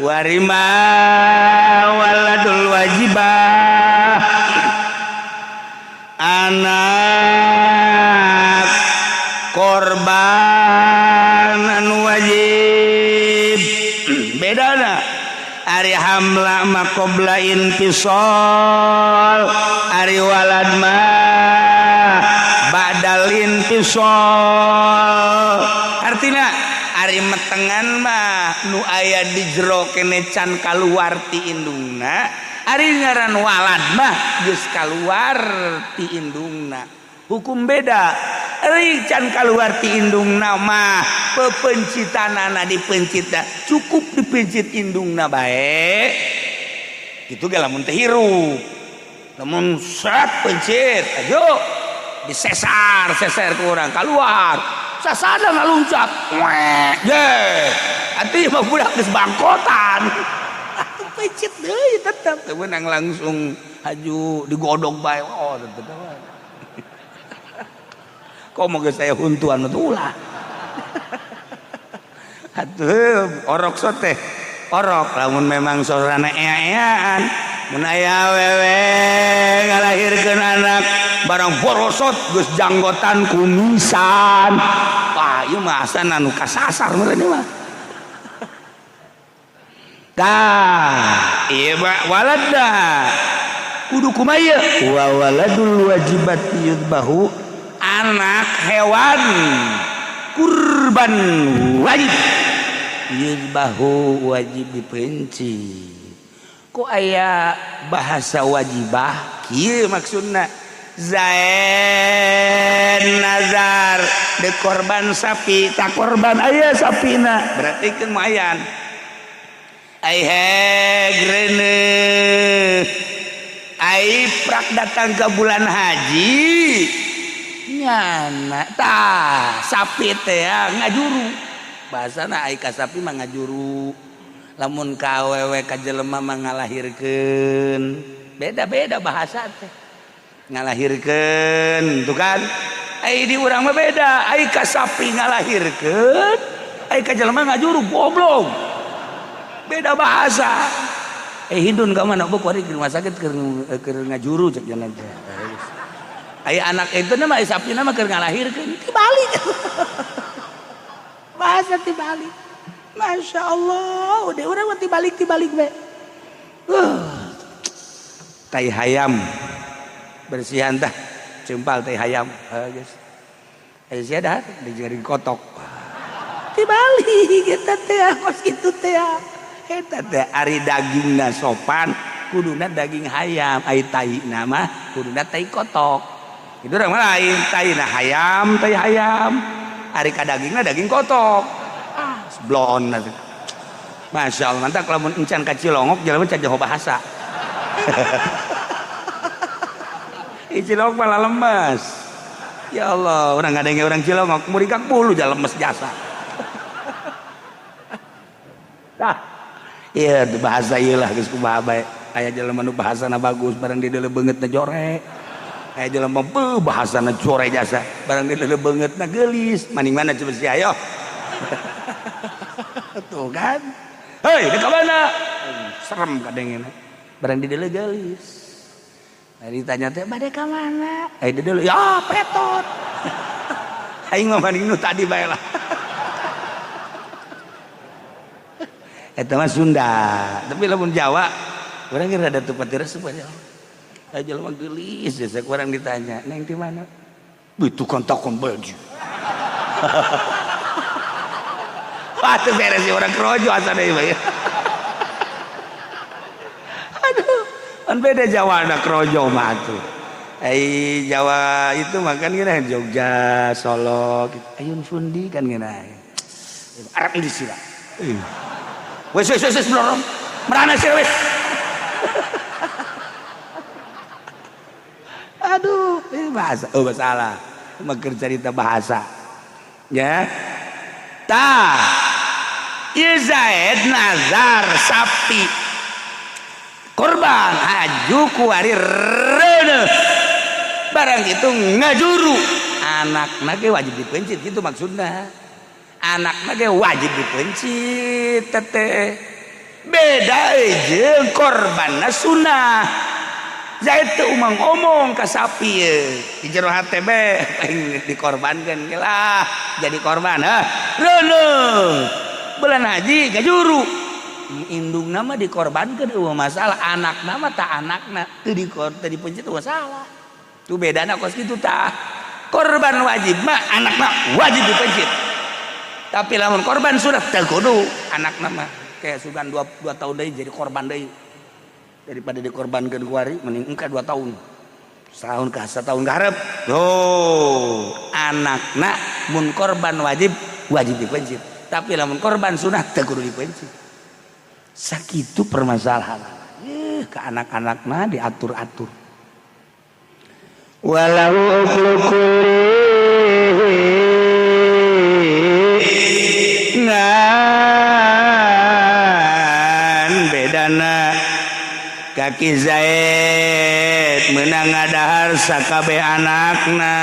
Warima waladul wajibah, anak korban anu wajib. Bedana ari hamla ma qabla intisal, ari walad ma ba'dal intisal. Artina ari metengan mah nu aya di jero kene can kaluar ti indungna, ari ngaran walad mah geus kaluar ti indungna. Hukum beda. Ari can kaluar ti indungna mah pepencitanana dipencitna cukup dipencit indungna bae. Kitu ge lamun teh hirup. Lamun set pencit ayo disesar seser ku urang kaluar. Sasada ngaluncat. Ye. Atuh mah budak geus bangkotan. Atuh pencit deui tetep teu meunang langsung haju digodog bae. Oh tetep bae. Komo geus aya huntuan mah ulah. Atuh orok sote. Orok lamun memang sorana ea-eaan. Mun aya awewe ngalahirkeun anak barang borosot geus janggotan kumisan. Wah, ieu mah asana nu kasasar meureun ieu mah. Tah, ieu mah waladna. Kudu kumaha ieu? Wa waladul wajibati yudbahu, anak hewan kurban wajib yudbahu, wajib dipenci. Kok aya bahasa wajibah kieu maksudna? Zain nazar de korban sapi, tak korban aya sapina berarti kan mayan. Ai hegrene ai prak datang ke bulan haji nyana tah sapi teh ngajuru. Bahasana ai ka sapi mah ngajuru. Lamun ka awewe ka jelema mah ngalahirkeun. Beda-beda bahasa teh. Ngalahirkeun tuh kan. Ai di urang mah beda. Ai ka sapi ngalahirkeun, ai ka jelema ngajuru goblok. Beda bahasa. Hindun ka mana? Bu kuari ke rumah sakit keur ngajuru cek jalan teh. Aya anak itu nama sapi nama keur ngalahirkeun tibalik. Bahasa tibalik. Masya Allah, udah urang mah tibalik tibalik be. Tai hayam bersihan tah, cempal tai hayam. Geus. Aya sia dahar dijadiin kotok. Tibalik eta teh kos kitu teh. Eta teh ari dagingna sopan, kuduna daging hayam, ai taina mah kuduna tai kotok. Itu urang mah lain, taina hayam, tai hayam. Ari ka dagingna daging kotok. Ah, blon. Masya Allah, mantap lamun encan ka Cilongok jelema can jauh bahasa. Cilongok malah lemes. Ya Allah, urang ngadenge urang Cilongok murikak bulu ja lemes jasa. Tah. Iya, bahasa ieu lah geus kumaha bae. Aya jelema nu bahasana bagus barang di deuleu beungeutna jore. Aya jelema beuh bahasana jore jasa, barang di deuleu beungeutna geulis. Maning mana coba sia ayo. Tuh kan. Hei, deuk ka mana? Serem kadengena. Barang di deuleu geulis. Nah, ditanya teh bade ka mana? Eh di deuleu, ya petot. Aing mah maning nu tadi bae lah. Eta mah Sunda, tapi lamun Jawa urang ge rada teu pati resep aja. Aya jelema geulis jasa ku urang ditanya, "Neng di mana?" Itu kan takon baju. Wah, teu beres sih urang kerojo asana ieu mah. Aduh, kan beda Jawa na kerojo mah tuh. Ai Jawa itu mah kan gini Jogja, Solo, gitu. Ayun Fundi kan gini. Arab di sini. Wes wes wes blorong. Merana sih wes. Aduh, ini bahasa. Oh, masalah. Mager cerita bahasa. Ya. Tah. Ieu Zaid nazar sapi. Korban haju kuari reuneuh. Barang itu ngajuru. Anakna ge wajib dipencit gitu maksudna. Anakna ge wajib dipencit teteh. Beda jeung korbanna sunah. Zaid teu umang omong ka sapi ye. Di jero hate be aing dikorbankeun ge lah jadi korban heh. Reuneuh. Bulan haji ngajuru. Indungna mah dikorbankeun eueuh masalah, anakna mah tah anakna teu dipencit eueuh masalah. Tuh bedana kos kitu tah. Korban wajib mah anakna wajib dipencit. Tapi lamun korban sudah teu kudu anakna mah kayak sugan 2 tahun deui jadi korban deui. Daripada dikorbankeun kuari mending engke 2 tahun. Setahun ka setahun ka hareup. Tuh, anakna mun korban wajib wajib dipencit. Tapi lamun korban sunah teu kudu dipencit. Sakitu permasalahan. Ke anak-anakna diatur-atur. Walau ngan bedana kaki Zaid menang ngadahar sakabeh anakna.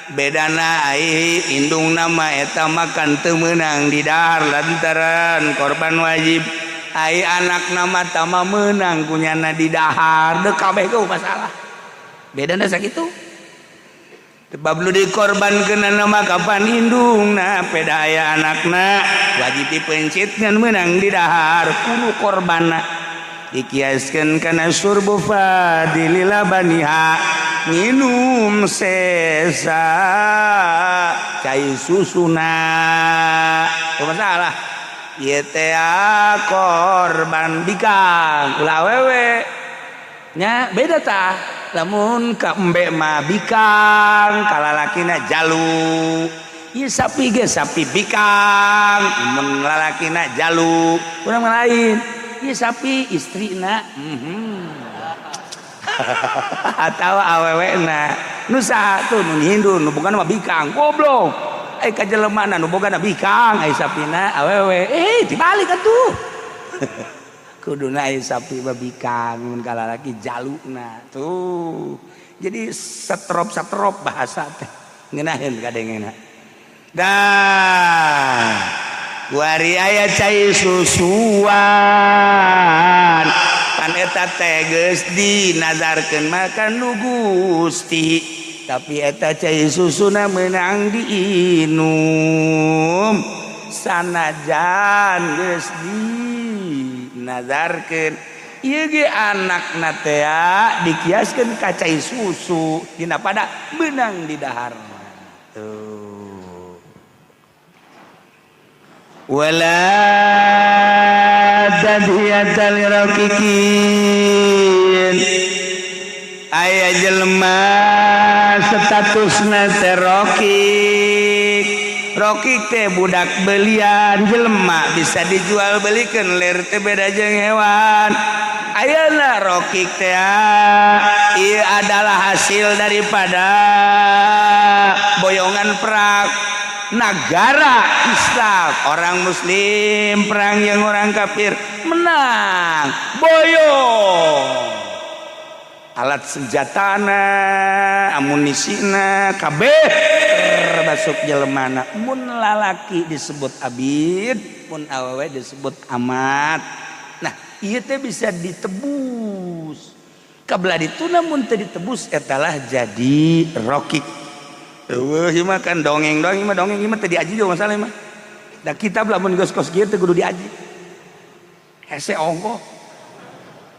Bedana ai indung nama eta makan teu meunang didahar lantaran korban wajib. Ai anak nama tama meunang kunyana didahar deuk kabeh ge masalah. Bedana sakitu. Sebab lu dikorbankeun nama kapan indungna peda aya anakna wajib dipencit ngan meunang didahar kudu korbanna. Dikiaskeun kana surbu fadilila baniha nginum sesa cai susuna. Masalah ieu teh korban bikang ulah awewe nya beda tah. Lamun ka embe mah bikang, kalalakina jalu. Ieu sapi ge sapi bikang, mun lalakina jalu. Urang mah lain. Ieu sapi istrina. Atawa awewena. Nu saha tuh nu Hindu nu bogana mah bikang, goblok. Ai ka jelemana nu bogana bikang, ai sapina awewe. Eh, dibalik atuh. Kuduna ai sapi mah bikang, mun kalalaki jaluna. Tuh. Jadi setrop-setrop bahasa teh. Ngeunaheun kadengena. Dah. Kuari aya cai susuan, pan eta teh geus dinazarkeun makan nu Gusti, tapi eta cai susuna meunang diinum sanajan geus dinazarkeun. Ieu ge anakna teh dikiaskeun ka cai susu dina pada meunang di dahar tuh. Wala tadhiyata liraqiqin, aya jelema statusna teh rokik. Rokik teh budak belian, jelema bisa dijual belikan, ler teh beda jeung hewan. Ayeuna rokik teh ieu adalah hasil daripada boyongan perang negara Islam, orang muslim perang yang orang kafir menang, boyong alat senjatana, amunisina, kabeh termasuk jelemana. Mun lalaki disebut abid, mun awewe disebut amat. Nah, ieu teh bisa ditebus kabelah ditu, namun teu ditebus etalah jadi rokik. Eueuh, ieu mah kan dongeng dongeng mah, dongeng ieu mah teu diaji juga masalah mah. Da kitab lamun geus kos kieu teu kudu diaji. Hese ongkoh.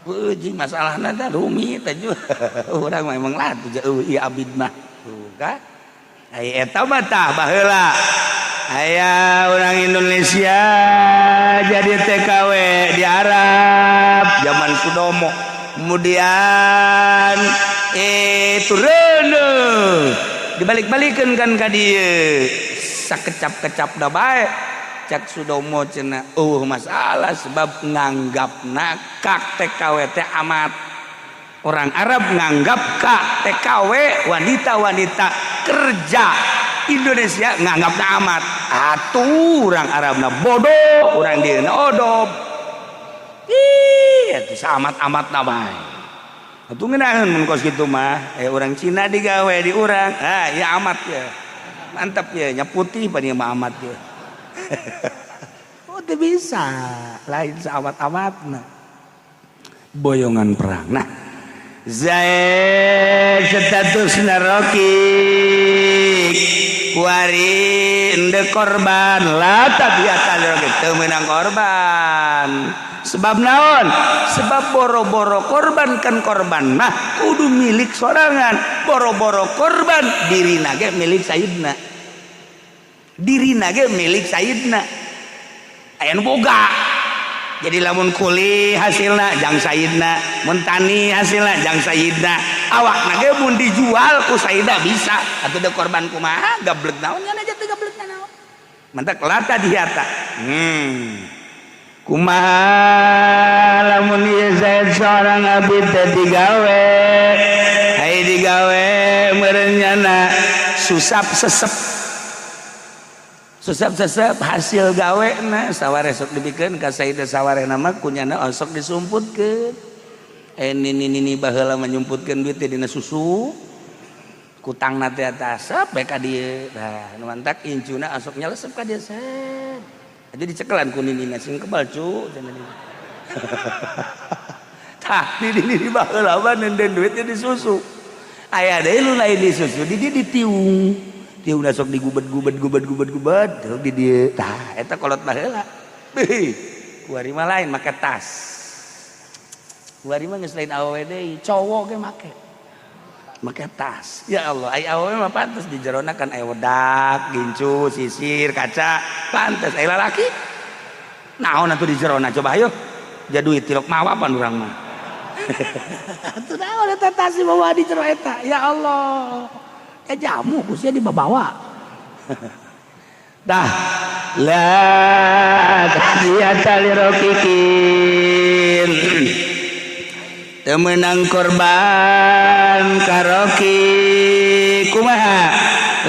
Heueuh, jeung masalahna teh rumit teh. Urang mah emang lah tuh ieu abid mah. Tuh kan. Ai eta mah tah baheula. Aya orang Indonesia jadi TKW di Arab zaman Sudomo. Kemudian turun dibalik-balikan kan ka dieu, sakecap-kecap da bae. Cak Sudomo cenah, "Oh, masalah," sebab nganggapna kak TKW teh amat. Orang Arab nganggap kak TKW wanita-wanita kerja Indonesia nganggapna amat. Atuh orang Arabna bodoh, orang dieu odob. Ih, atuh amat-amat na bae. Atuh ngeunaheun mun kos kitu mah. Orang Cina digawe di urang, ah ya amat ya. Mantap ya, nya putih pan ieu mah amat ya. Oh, teu bisa, lain saamat-amatna. Boyongan perang. Nah, Zaid status rokik kuari ende korban, la tabiata rokik teu meunang korban. Sebab naon? Sebab boro-boro korban, kan korban mah kudu milik sorangan. Boro-boro korban, dirina ge milik sayidna, dirina ge milik sayidna, aya nu boga. Jadi lamun kuli hasilna jang sayidna, mun tani hasilna jang sayidna, awakna ge mun dijual ku sayidna bisa. Atuh da korban kumaha, gablek naon nya aja teu gablek naon. Mantak la tadhiyata. Kumaha lamun ieu Zaid seorang abid teh digawe, ai digawe meureun nyana susap sesep, susap sesep hasil gawe na saware sok dibikeun ka sayidna, saware mah kunyana osok disumputkeun. Eh, nini nini baheula mah nyumputkeun duit teh dina susu, kutangna teh atas bae ka dieu. Nah, nu mantak incuna osok nyelesep ka dieu, set aja dicekelan ku nini, sing kebal cu cenah. Tah, nini nini baheula mah nenden duitnya di susu. Aya deui lu lain di susu, di dieu ditiung tiung, sok digubet gubet gubet gubet gubet di dieu. Tah, eta kolot baheula. Beuh, kuari mah lain, make tas. Kuari mah geus lain awewe deui, cowok ge make make tas. Ya Allah, ai awewe mah pantes di jerona kan aya wedak, gincu, sisir, kaca, pantes. Ai lalaki naon atuh di jerona? Coba ayo jadi duit tilok mawa pan urang mah. Atuh naon eta tas dibawa di jero eta? Ya Allah, eh, jamu kusia dibawa. Dah, la tadhiyata lirokikin, teu meunang korban karoki. Kumaha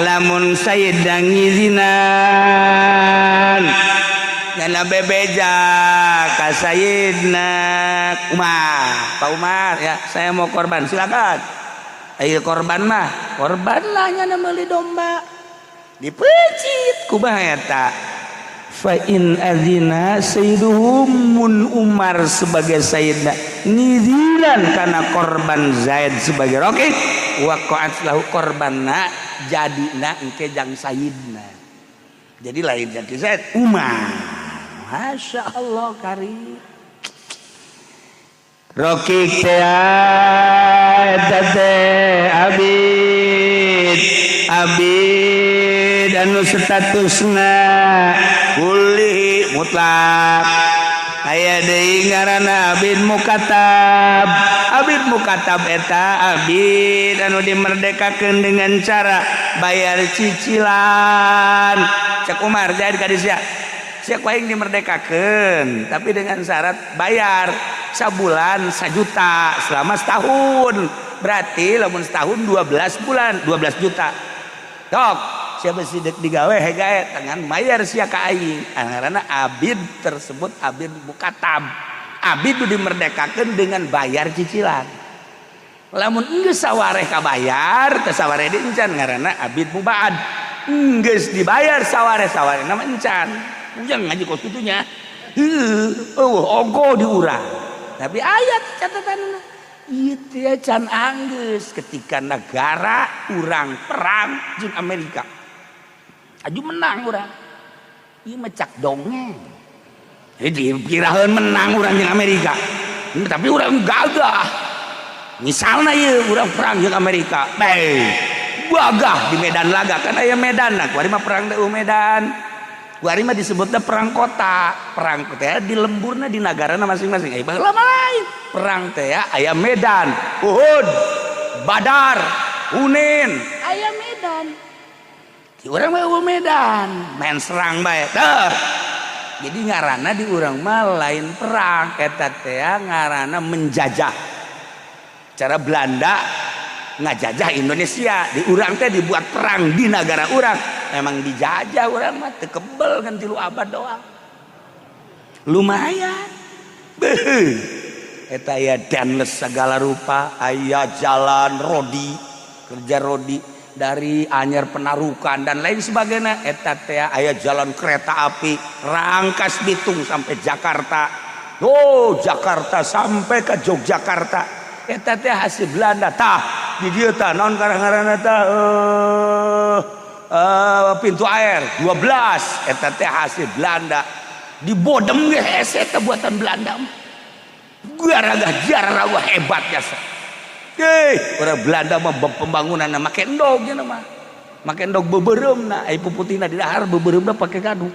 lamun sayyidna ngizinan, nyana bebeja ka sayyidna Umar, "Pak Umar ya, saya mau korban." "Silakan." Ayo korban mah, korban lah nyana meuli domba dipecit. Kumaha eta? Fa in adzina sayyiduhum, mun Umar sebagai sayyidna ngizinan kana korban Zaid sebagai rokik, waqa'at lahu, korbanna jadina engke jang sayyidna, jadi lain jadi Zaid, Umar. Masya Allah, karim rokik teh eta teh abid, abid anu statusna kulli mutlak. Aya deui ngaranna abid mukatab. Abid mukatab eta abid anu dimerdekakeun dengan cara bayar cicilan. Cek Umar, jadi ka sia sia ku aing dimerdekakeun, tapi dengan syarat bayar sabulan 1 juta selama setahun. Berarti lamun setahun 12 bulan 12 juta. Tok siapa sih dek digawe hegae tangan mayar sia ka aing. Ngaranna abid tersebut abid mukatab, abid itu dimerdekakeun dengan bayar cicilan. Lamun geus sawareh kabayar, teu sawareh di encan, ngaranna abid mubaad. Geus dibayar sawareh, sawareh nama encan. Ujang ngaji kos kitunya, heuh, eueuh ongko di urang. Tapi ayat catatan ieu teh can anggeus ketika negara urang perang jeung Amerika. Aju menang urang. Ieu mah cak dongeng. Jadi dipiraheun menang urang jeung Amerika. Tapi urang gagah. Misalnya ieu urang perang jeung Amerika. Bae, gagah di medan laga, kan aya medan. Nah, kuari mah perang teh medan. Kuari mah disebutnya perang kota. Perang teh di lemburna di nagarana masing-masing. Eh, baheula mah lain. Perang teh aya medan. Uhud, Badar, Hunain, aya medan. Di urang mah eueuh medan, main serang bae. Tah. Jadi ngaranna di urang mah lain perang, eta teh ngaranna menjajah. Cara Belanda ngajajah Indonesia, di urang teh dibuat perang di negara urang. Memang dijajah urang mah teu kebel kan 3 abad doang. Lumayan. Beuh. Eta aya danles segala rupa, aya jalan rodi, kerja rodi dari Anyer, Penarukan, dan lain sebagainya. Eta teh aya jalan kereta api Rangkas Bitung sampai Jakarta, oh, Jakarta sampai ke Yogyakarta. Eta teh hasil Belanda. Tah, di dieu tah naon karang-ngaranna tah, pintu air 12, eta teh hasil Belanda. Di Bodem ge hese eta buatan Belanda. Garaga jarah hebat jasa. Eh, orang Belanda mah pembangunan make endog nya mah. Make endog beubeureumpna, ai puputihna di dahar, beubeureumpna pake kadu.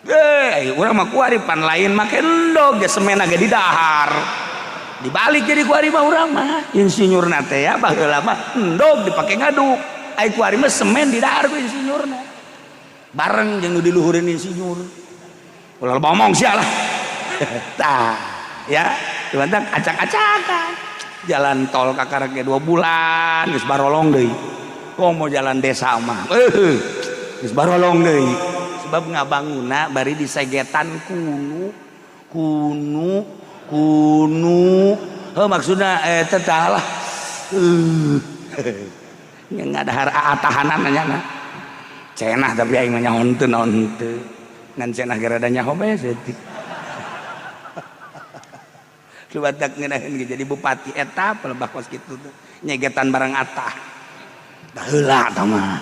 Eh, urang mah kuari pan lain make endog ge, semen ge di dahar. Dibalik jadi kuari mah urang mah. Insinyurna teh ya baheula mah endog dipake ngaduk. Ai kuari mah semen di dahar ku insinyurna. Bareng jeung nu diluhureun insinyur. Ulah ngomong sia lah. Tah, ya, cuman acak-acakan. Jalan tol kakara ge 2 bulan geus barolong deui. Komo jalan desa mah geus barolong deui, sebab ngabanguna bari disegetan kunu kunu kunu. Heuh, maksudna eta tah lah, ngadahar tahanan nya cenah, tapi aing mah nyaho henteu naon henteu, ngan cenah ge rada nyaho bae saeutik. Lu batak ngeunaheun ge jadi bupati eta pelebah kos kitu tuh nyegetan barang atah. Baheula tah mah,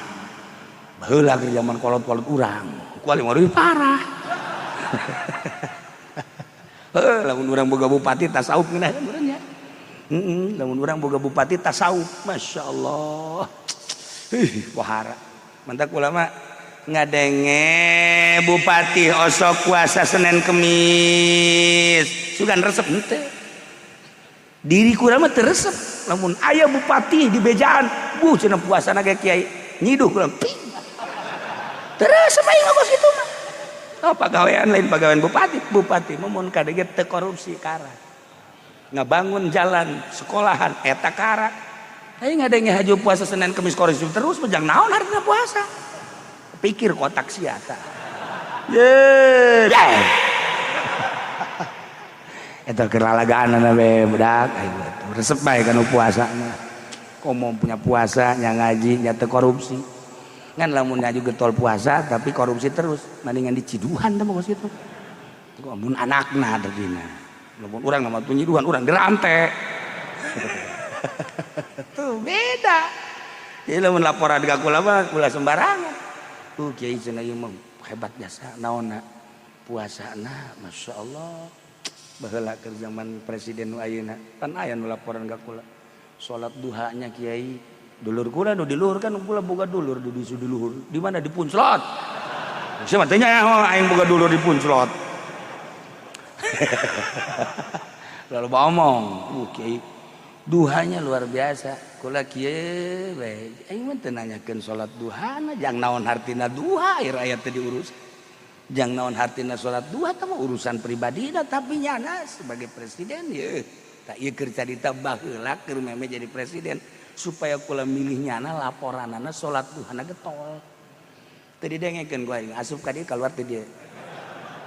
baheula keur zaman kolot-kolot urang, kuali mah leuwih parah. Heuh, lamun urang boga bupati tasawuf ngeunaheun urang nya. Heeh, lamun urang boga bupati tasawuf, masyaallah. Ih, wahara. Mantak ulama ngadenge bupati osok puasa Senin Kemis, sugan resep henteu. Diri kurang mah teu resep. Lamun aya bupati di bejaan, bu cenah puasana ge kiai nyiduh kurang ping. Teu resep aing mah kos kitu mah. Oh, pagawean lain pagawean bupati, bupati mah mun kadege teu korupsi kara. Ngabangun jalan, sekolahan eta kara. Aing ngadenge haju puasa Senin Kemis korupsi terus, mah jang naon hartina puasa? Pikir kotak sia tah. Ye. Eta keur lalagaan we budak aing resep bae kana puasa mah. Komo punya puasa nya ngaji nya teu korupsi. Ngan lamun nya juga tol puasa tapi korupsi terus, mendingan diciduhan teh mah kos kitu. Mun anakna tadina. Lamun urang mah nyiduhan urang dirante. Tuh beda. Jadi lamun laporan ka kula mah ulah sembarangan. Tuh kiai cenah ieu mah hebat jasa naonna puasana Masya Allah. Baheula keur zaman presiden nu ayeuna pan aya nu laporan ka kula. Salat duhanya kiai dulur kula nu di luhur kan kula boga dulur di dusu di luhur. Di mana di Punclot. Sia teh nya aing boga dulur di Punclot. Lalu ngomong, kiai duhanya luar biasa. Kula kieu we aing mah teu nanyakeun salat duhana, jang naon hartina duha ieu rakyat teh diurus. Jang naon hartina salat duha teh mah urusan pribadina, tapi nyana sebagai presiden ye tak ieu keur carita baheula keur meme jadi presiden supaya kula milih nyana laporanana salat duhana getol. Teu didengekeun ku aing asup ka dieu kaluar teh dieu.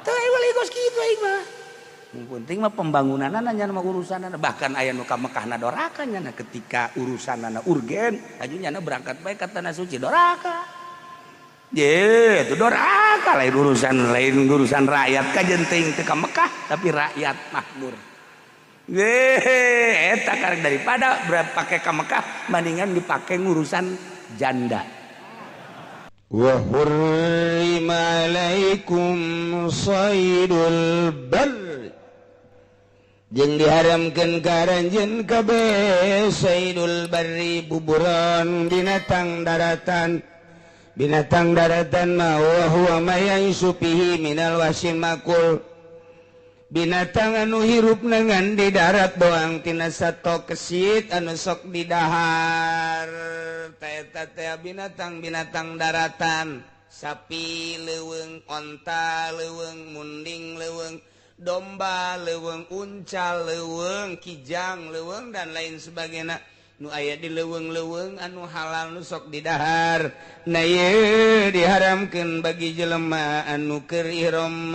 Teu eueuh kos kitu aing mah. Penting mah pembangunanana nyana mah urusanana, bahkan aya nu ka Mekahna doraka nyana ketika urusanana urgen aju nyana berangkat bae ka tanah suci doraka. Ye, itu doraka lain urusan rakyat kajen teuing teu ka Mekah tapi rakyat makmur. Ye, eta karek daripada pakai ka Mekah mendingan dipake ngurusan janda. Wa hurrima alaikum saydul barr jeung diharamkeun ka aranjeun kabeh saydul barri buburon binatang daratan. Binatang daratan ma wa huwa ma ya'isu fihi minal wahsyil makul. Binatang anu hirup nengan di darat doang tina sato kesit anu sok didahar. Eta teh binatang-binatang daratan, sapi leuweung, onta leuweung, munding leuweung, domba leuweung, unca leuweung, kijang leuweung dan lain sebagainya. Nu aya di leuweung-leuweung anu halal nu sok didahar. Nah ieu diharamkeun bagi jelema anu keur ihram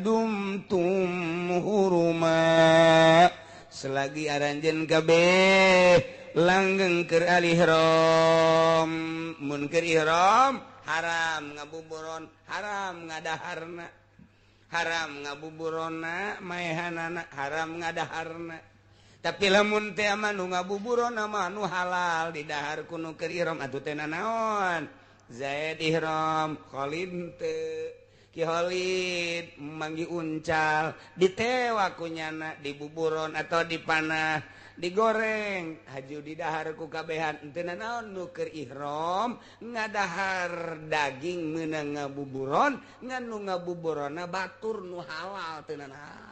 dumtum huruma. Selagi aranjeun kabeh langgeng keur al-ihram. Mun keur ihram haram ngabuburon, haram ngadaharna. Haram ngabuburona maehanana, haram ngadaharna. Tapi lamun teh mah nu ngabuburona mah nu halal didahar ku nu keur ihram atuh teh nanaon. Zaid ihram, Khalid teu. Ki Khalid manggi uncal, ditewa ku nyana dibuburon atau dipanah, digoreng, haju didahar ku kabehan. Teu nanaon nu keur ihram ngadahar daging meunang ngabuburon, ngan nu ngabuburona batur nu halal teu nanaon.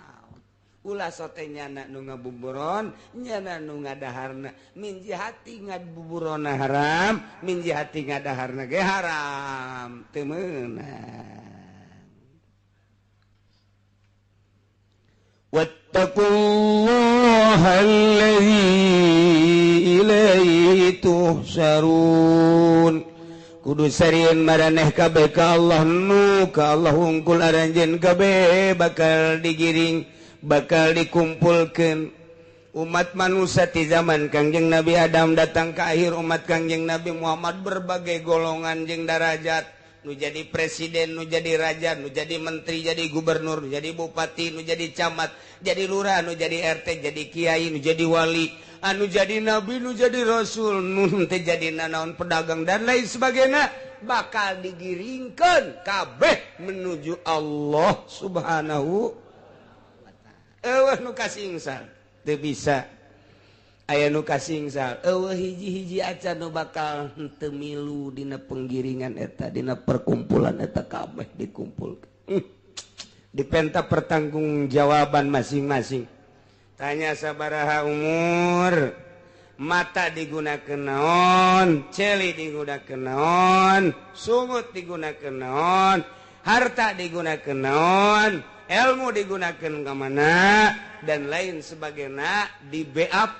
Ulah sote nyana nu ngabuburon, nyana nu ngadaharna. Min jihati ngabuburona haram, min jihati ngadaharna ge haram. Teu meunang. Wattaqullaha allazi ilaihi tuhsyarun. Kudu sarieun maraneh kabeh ka Allah nu ka Allah hungkul aranjeun kabeh bakal digiring, bakal dikumpulkan. Umat manusia di zaman Kangjeng Nabi Adam datang ke akhir umat Kangjeng Nabi Muhammad berbagai golongan jeung darajat, nu jadi presiden, nu jadi raja, nu jadi menteri, jadi gubernur, nu jadi bupati, nu jadi camat, jadi lurah, nu jadi RT, jadi kiai, nu jadi wali, anu jadi nabi, nu jadi rasul, nu teh jadi nanaon pedagang dan lain sebagainya, bakal digiringkeun kabeh menuju Allah Subhanahu. Eueuh nu kasingsal teu bisa, aya nu kasingsal eueuh hiji-hiji acan nu bakal henteu milu dina penggiringan eta, dina perkumpulan eta kabeh dikumpulkeun. Dipenta pertanggungjawaban masing-masing. Tanya sabaraha umur, mata digunakeun naon, celi digunakeun naon, sungut digunakeun naon, harta digunakeun naon, ilmu digunakan ke mana dan lain sebagainya. Di BAP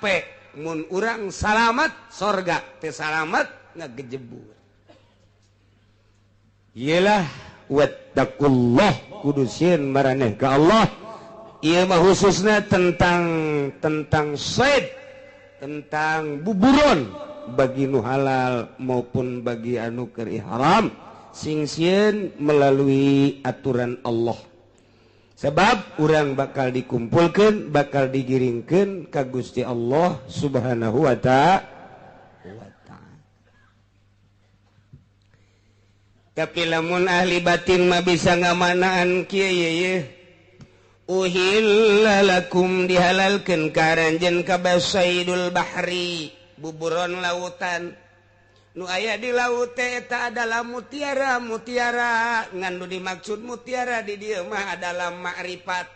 mun urang salamat sorga, teu salamat ngagejebur. Iyalah wattaqullah, kudu sieun maraneh ka Allah. Ieu mah khususna tentang said, tentang buburon bagi nu halal maupun bagi anu keur ihram sing sieun melalui aturan Allah. Sebab urang bakal dikumpulkeun, bakal digiringkeun ka Gusti Allah Subhanahu wa ta'ala. Tapi lamun ahli batin mah bisa ngamanaan kieu ye. Uhilla lakum dihalalkeun ka aranjeun kabeh saidul bahri, buburon lautan. Nu aya di laut teh eta adalah mutiara, mutiara ngan nu dimaksud mutiara di dieu mah adalah makrifat.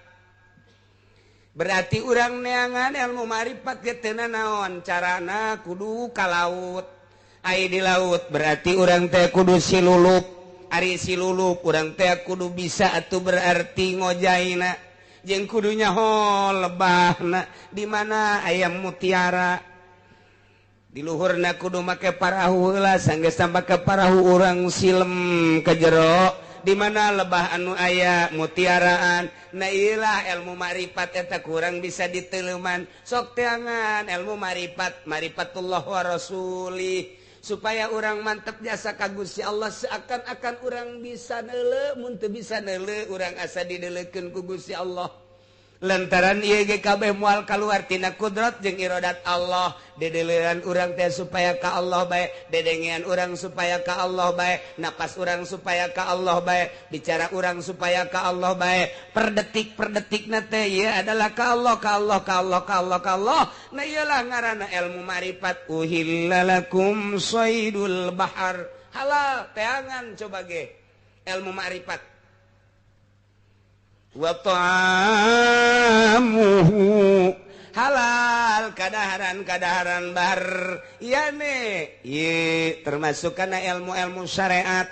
Berarti urang neangan ilmu makrifat ge teu naon carana kudu ka laut. Ai di laut berarti urang teh kudu silulup. Ari silulup urang teh kudu bisa atuh berarti ngojaina jeung kudu nyaho lebahna di mana aya mutiara. Di luhurna kudu make parahu heula sanggeus make parahu urang silem ke jero di mana lebah anu aya mutiaraan. Nah iyalah ilmu makrifat eta kurang bisa diteleuman. Sok teangan ilmu makrifat, marifatullah wa rasulih supaya urang mantep jasa ka Gusti Allah seakan-akan urang bisa neuleu, mun teu bisa neuleu urang asa dideuleukeun ku Gusti Allah. Lantaran ieu ge kabeh moal kaluar tina kudrat jeung iradat Allah. Dedeleuan urang teh supaya ka Allah bae, dedengean urang supaya ka Allah bae, napas urang supaya ka Allah bae, bicara urang supaya ka Allah bae, per detik per detikna teh ieu adalah ka Allah, ka Allah, ka Allah, ka Allah, ka Allah. Nah ieulah ngaranna ilmu makrifat. Uhilla lakum saydul bahar, halal teangan coba ge ilmu makrifat. Wa ta'amuhu halal kadaharan-kadaharan bar yane ye termasuk kana ilmu-ilmu syariat.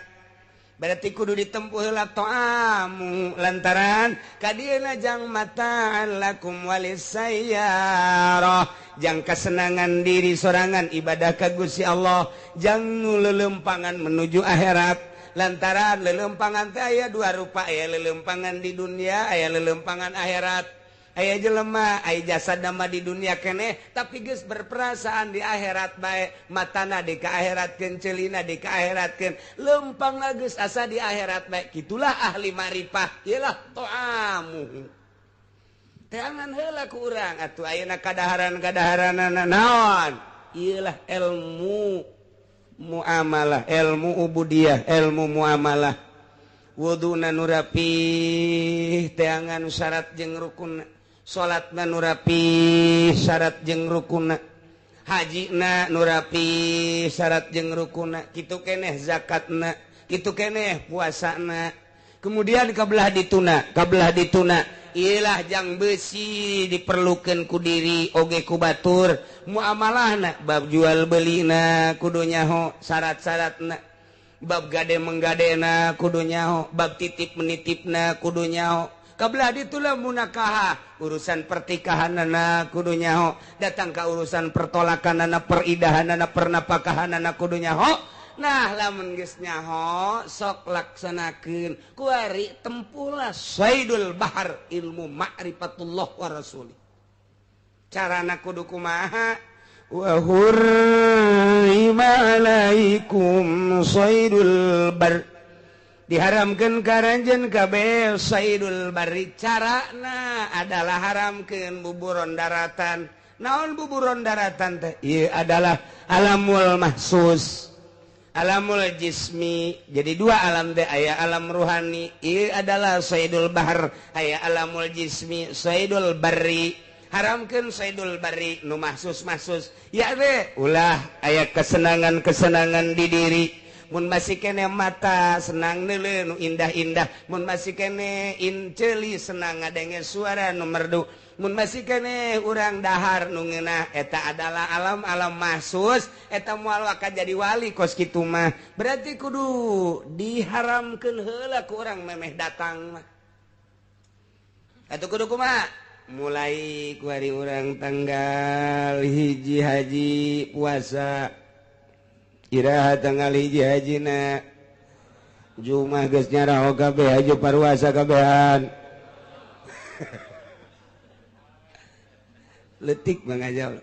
Berarti kudu ditempuh heula ta'amu lantaran kadieuna jang mata'an lakum walisayyarah, jang kesenangan diri sorangan ibadah ka Gusti Allah, jang nu lelempangan menuju akhirat. Lantaran lelempangan teh aya dua rupa, aya lelempangan di dunia, aya lelempangan akhirat. Aya jelema, aya jasad mah di dunia keneh, tapi geus berperasaan di akhirat bae, matana di ka akhiratkeun, ceulina di ka akhiratkeun, lempang geus asa di akhirat bae. Kitulah ahli marifah, ieulah to'amu. Teangan heula ku urang atuh ayeuna kadaharan-kadaharanana naon? Ieulah ilmu muamalah, ilmu ubudiyah, ilmu muamalah. Wuduna nu rapih teangan syarat jeung rukun, salatna nu rapih syarat jeung rukunna, hajina nu rapih syarat jeung rukunna, kitu keneh zakatna, kitu keneh puasana. Kemudian kabelah dituna, kabelah dituna ilah jang besi diperlukan ku diri oge ku batur. Muamalahna bab jual belina kudu nyaho syarat-syaratna, bab gade menggadena kudu nyaho, bab titip menitipna kudu nyaho. Kabelah ditulah munakaha urusan pertikahanana kudu nyaho, datang ka urusan pertolakanana, peridahanana, pernapakahanana kudu nyaho. Nah lamun geus nyaho sok laksanakeun kuari tempulah saidul bahar ilmu ma'rifatullah wa rasuli. Carana kudu kumaha? Wa hurrima alaikum saidul bar, diharamkeun ka aranjeun kabeh saidul barri. Carana adalah haramkeun buburon daratan. Naon buburon daratan teh? Ieu adalah alamul mahsus, alamul jismi. Jadi dua alam teh, aya alam ruhani ieu adalah saidul bahar, aya alamul jismi saidul barri. Haramkeun saidul barri nu mahsus-mahsus ya teh ulah aya kesenangan-kesenangan di diri. Mun masih kene mata senang neuleuh nu indah-indah, mun masih kene inceuli senang ngadenge suara nu merdu, mun masih kene urang dahar nu ngeunah, eta adalah alam-alam mahsus. Eta moal waka jadi wali kos kitu mah. Berarti kudu diharamkeun heula ku urang memeh datang mah. Atuh kudu kumaha? Mulai ku hari urang tanggal 1 haji puasa, iraha tanggal 1 hajina Jumat geus nyaraho kabeh haji paruasa kabehan. Letik mangajal.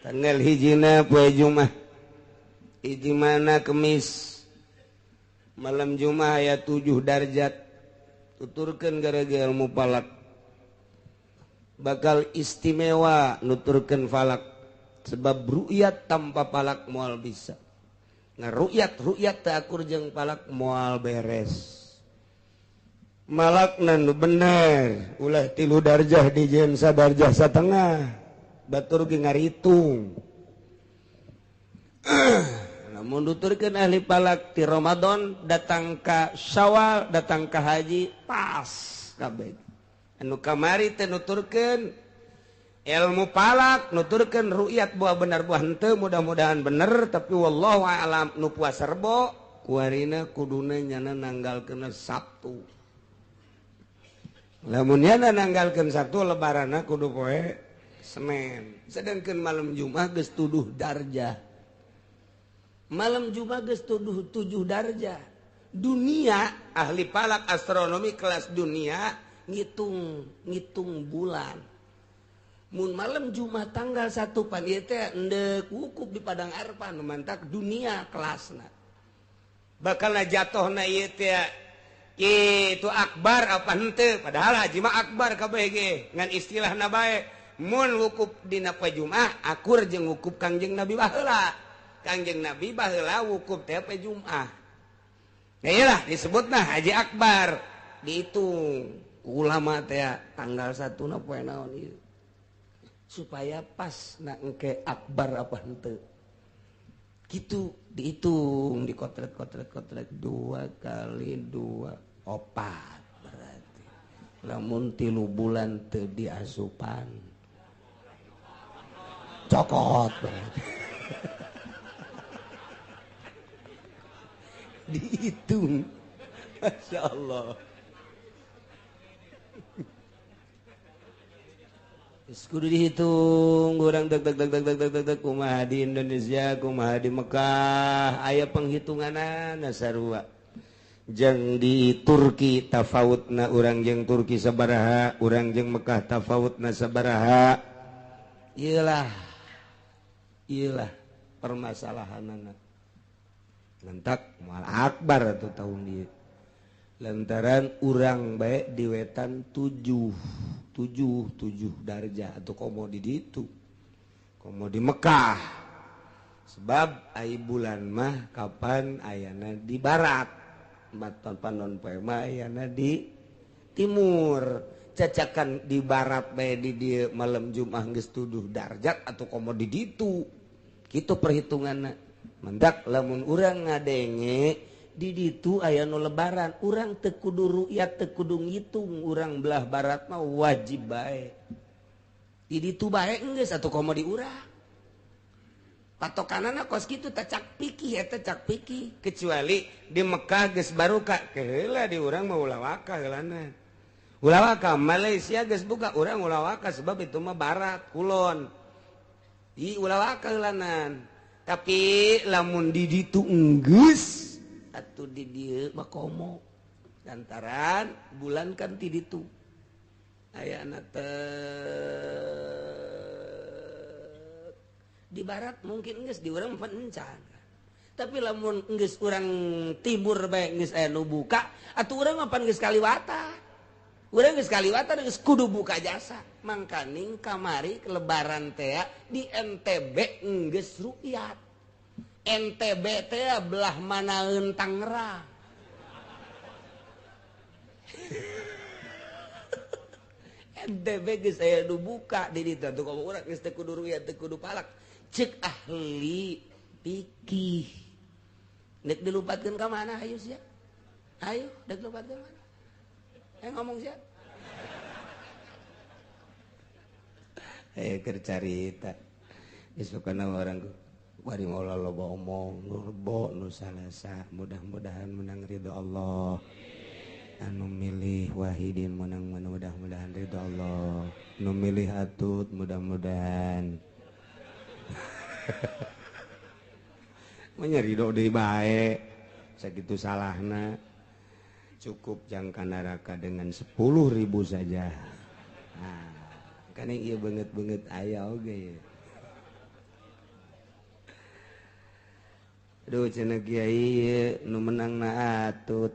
Tanggal hijina poe Jumat, hiji mana Kemis, malam Jumat aya 7 darjat. Tuturkeun gara-gara ilmu falak bakal istimewa nuturkeun falak, sebab ru'yat tanpa falak moal bisa. Nah, ru'yat teu akur jeung falak moal beres. Malakna nu bener ulah 3 darjah dijieun sadarjah satengah, batur ge ngaritung. Lamun nuturkeun ahli falak ti Ramadan datang ka Syawal datang ka haji pas kabeh. Anu kamari teh nuturkeun ilmu falak, nuturkeun ru'yat buah bener buah henteu, mudah-mudahan bener tapi wallahu a'lam. Nu puasa Rebo kuarina kuduna nyana nanggalkeun Sabtu. Lamun nyana nanggalkeun Sabtu lebaranna kudu poe Senin. Sedangkan malam Jumat geus tuduh darjah. Malam Jumat geus tuduh 7 darjah. Dunia ahli falak astronomi kelas dunia ngitung bulan. Mun malam Jumat tanggal 1 pan ieu teh endek wukuf di Padang Arfah nu mantak dunia kelasna. Bakalna jatohna ieu teh itu akbar apa henteu, padahal haji mah akbar kabeh ge ngan istilahna bae. Mun wukuf dina poe Jumat akur jeung wukuf Kangjeng Nabi baheula. Kangjeng Nabi baheula wukuf teh poe Jumat. Nah iyalah disebutna haji akbar. Dihitung ulama teh tanggal 1 na poe naon ieu supaya pas na engke akbar apa henteu. Gitu dihitung dikotret-kotret-kotret 2 kali 2 4 berarti. Lamun 3 bulan teu diasupan cokot berarti. Dihitung, Masya Allah. Kudu dihitung urang deg deg deg deg deg deg deg kumaha di Indonesia kumaha di Mekah aya penghitunganana sarua. Jeung di Turki tafawutna urang jeung Turki sabaraha, urang jeung Mekah tafawutna sabaraha. Iyalah, iyalah permasalahanana. Lantak moal akbar atuh tahun ieu. Lantaran urang bae di wetan 7 darjah atau komo di ditu, komo di Mekah. Sebab ai bulan mah kapan ayana di barat, maton panon poe mah ayana di timur. Cacakan di barat bae di dieu malam Jumat geus 7 darjat atau komo di ditu. Kitu perhitunganna. Mendak lamun urang ngadenge di ditu aya nu lebaran, urang teu kudu ru'yat teu kudu ngitung, urang belah barat mah wajib bae. Di ditu bae geus atuh komo di urang. Patokanana kos kitu teh cak pikih eta cak pikih, kecuali di Mekah geus baruka keheula di urang mah ulah waka heulana. Ulah waka Malaysia geus buka urang ulah waka sebab itu mah barat kulon. Di ulah waka heulanan. Tapi lamun di ditu enggeus atuh di dieu mah komo lantaran bulan kan ti ditu ayana teh di barat mungkin geus di urang pencan, tapi lamun geus urang timur bae geus aya nu buka atuh urang mah pan geus kaliwatan, urang geus kaliwatan geus kudu buka jasa. Mangkaning kamari lebaran teh di NTB geus ru'yat. NTB teh belah manaeun Tangerang. NTB geus aya nu buka di ditu atuh komo urang geus teu kudu ru'yat teu kudu palak. Cek ahli fikih. Nek dilupatkeun ka mana hayu sia? Hayu dek lupatkeun mana? Ngomong sia. Ayo keur carita. Geus pokona urang bari moal loba omong nu rebo nu salasa, mudah-mudahan menang ridho Allah. Anu milih Wahidin menang mudah-mudahan ridho Allah. Nu milih Atut mudah-mudahan. Menya ridho deui bae. Sakitu salahna. Cukup jangka neraka dengan 10.000 saja. Nah, kan ieu beungeut-beungeut aya oge. Aduh cenah kiai nu menangna Atut.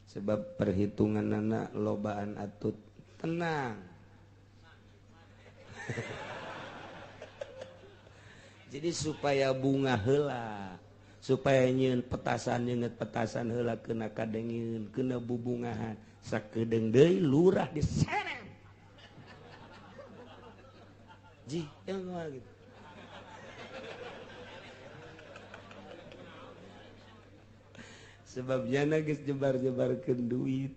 Sebab perhitunganana lobaan Atut. Tenang. Jadi supaya bunga heula, supaya nyieun petasan nyeungeut petasan heula kena kadengieun, kena bubungahan, sakedeung deui lurah diseret. Ji, yang gitu. Sebabnya geus jebar-jebarkeun duit.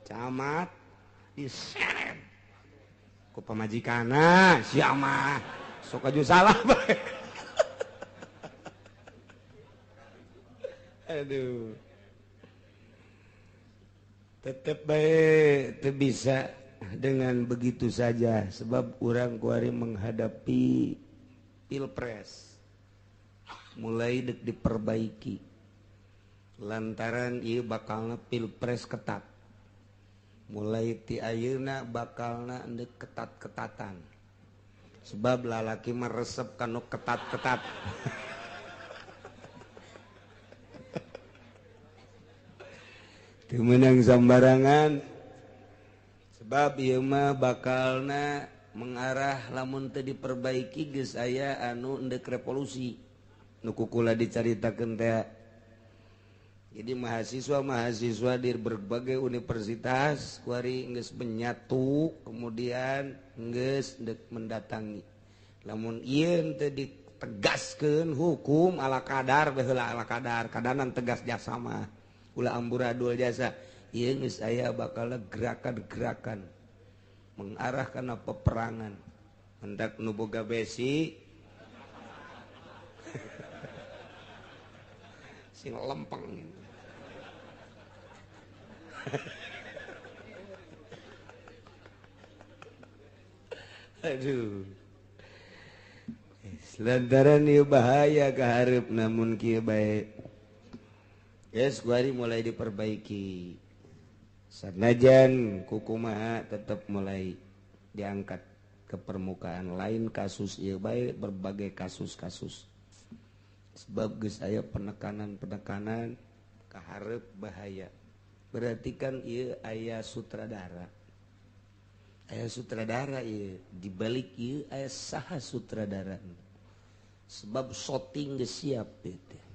Camat diseret ku pamajikanna, sia mah sok aju salah bae. Aduh. Tetep bae teu bisa dengan begitu saja sebab urang kuari menghadapi pilpres. Mulai dek diperbaiki. Lantaran ieu bakalna pilpres ketat. Mulai ti ayeuna bakalna endek ketat-ketatan. Sebab lalaki meresep kanu ketat-ketat. Teu meunang sambarangan. Sebab ieu mah bakalna mengarah lamun teu diperbaiki geus aya anu endek revolusi. Nu kukula dicaritakeun teh. Jadi mahasiswa-mahasiswa di berbagai universitas kuari geus menyatu kemudian geus dek mendatangi. Lamun ieu teu ditegaskeun hukum ala kadar baheula ala kadar, kadanan tegas jasa mah. Ulah amburadul jasa. Ieu geus aya bakal gerakan-gerakan mengarah kana peperangan. Hendak nu boga besi sing lempeng. Aduh. Lantaran ieu bahaya kaharep namun kieu bae. Geus kuari mulai diperbaiki. Sanajan kukumaha tetep mulai diangkat ke permukaan, lain kasus ieu bae berbagai kasus-kasus. Sebab geus aya penekanan-penekanan kaharep bahaya. Berarti kan ieu aya sutradara. Aya sutradara ieu, dibalik ieu aya saha sutradara. Sebab shooting geus siap ieu teh.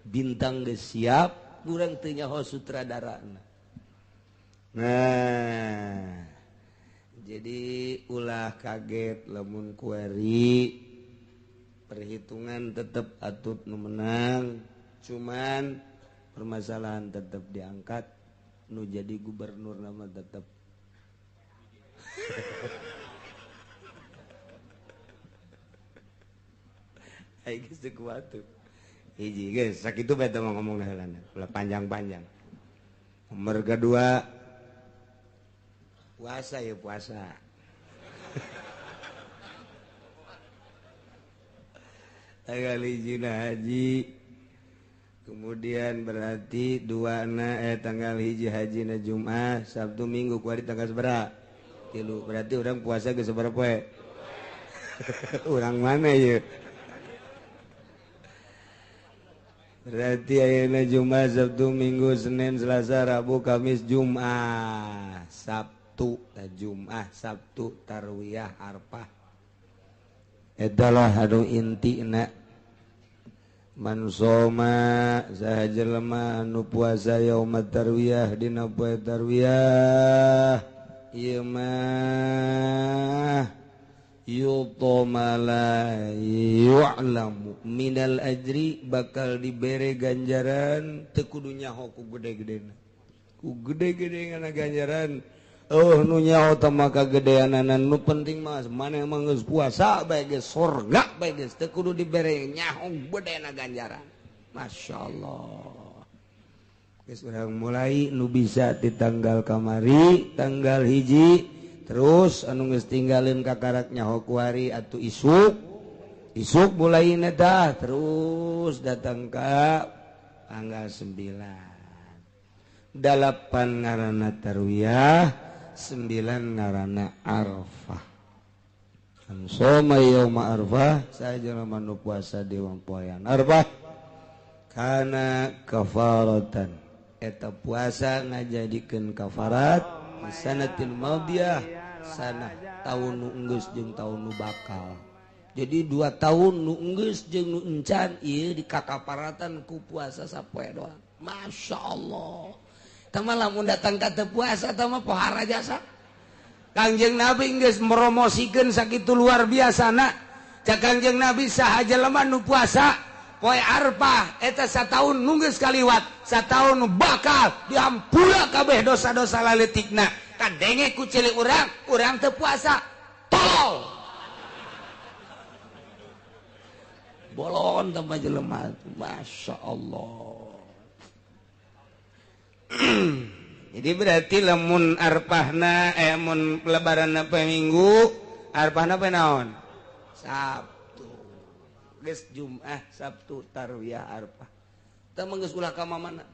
Bintang geus siap, urang teu nyaho sutradarana. Nah, jadi ulah kaget lamun kuari perhitungan tetep Atut nu menang, cuman permasalahan tetap diangkat, nu jadi gubernur nama tetap. Ai geus teu kuat tuh. Hiji geus sakitu bae teh ngomong heulana, ulah panjang-panjang. Nomor kedua puasa ya puasa. Tanggal hiji haji. Kemudian berarti dua na tanggal hiji haji na Jumat, Sabtu Minggu kuari tanggal sabaraha? 3. Berarti orang puasa geus sabaraha poe? Urang mana ieu? Berarti ayeuna Jumat, Sabtu, Minggu, Senin, Selasa, Rabu, Kamis, Jumat, Sabtu, Jumat, Sabtu, Tarwiyah, Arfah. Eta lah anu intina. Man soma saha jelema anu puasa yaumat tarwiyah dina poe tarwiyah ieu mah yutomala yu'lamu minal ajri bakal dibere ganjaran teu kudu nyaho ku gede-gedena ku gede-gede ngana ganjaran. Oh nu nyaho teh maka gedeanana nu penting mah maneh mah geus puasa bae geus surga bae geus teu kudu dibere nyaho gedena ganjaran. Masyaallah. Geus urang mulai nu bisa di tanggal kamari tanggal hiji terus anu geus tinggalin kakarak nyaho kuari atuh isuk isuk mulai dah terus datang ka tanggal 9 8 ngaranna tarwiyah 9 ngaranna Arafah. Man shoma yauma Arfah sajelema nu puasa di poean Arfah kana kafaratan eta puasa ngajadikeun kafarat sanatil madiyah sana tahun nu enggeus jeung tahun nu bakal. Jadi 2 tahun nu enggeus jeung nu encan ieu dikakaparatan ku puasa sapoe doang. Masya Allah. Tah mah lamun datang ka teu puasa tah mah pohara jasa. Kangjeng Nabi geus meromosikeun sakitu luar biasana. Cak Kangjeng Nabi saha jelema nu puasa poe Arfah eta sataun nu geus kaliwat, sataun nu bakal dihampura kabeh dosa-dosa laletikna. Kadenge ku cilik urang, urang teu puasa. Tolol. Bolon tambah jelema. Masya Allah. Jadi berarti lamun arpahna mun lebaranna poe Minggu, arpahna poe naon? Sabtu. Geus Jumat, Sabtu tarwiyah arpah. Teu mah geus ulah ka mamana.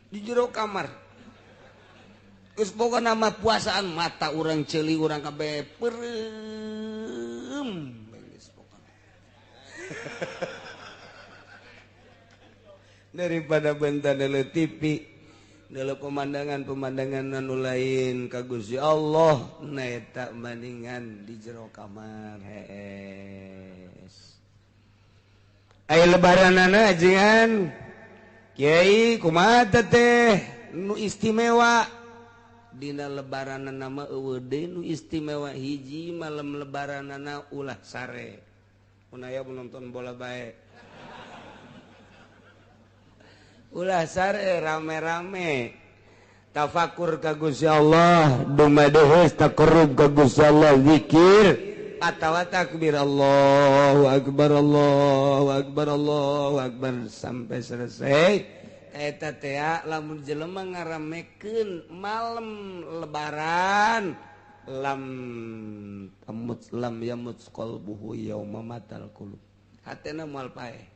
Di jero kamar. Geus pokona mah puasaan mata urang ceuli urang kabeh peureum geus pokona. Daripada bentah dele TV dalam pemandangan-pemandangan anu lain ka Gusti Allah na eta bandingan di jero kamar hees. Aya lebaranana ajengan kiai kumaha teh nu istimewa dina lebaranana mah eueuh deui nu istimewa hiji malam lebaranana ulah sare. Mun aya nonton bola bae. Ulah sare rame-rame tafakur ka Gusti Allah, dumadehes taqarrub ka Gusti Allah, zikir atawa takbir Allahu akbar Allahu akbar Allahu akbar sampai selesai. Eta teh lamun jelema ngaramekeun malam lebaran lam tamut lam yamut qalbuhu yauma matal qulub. Hatena moal paeh.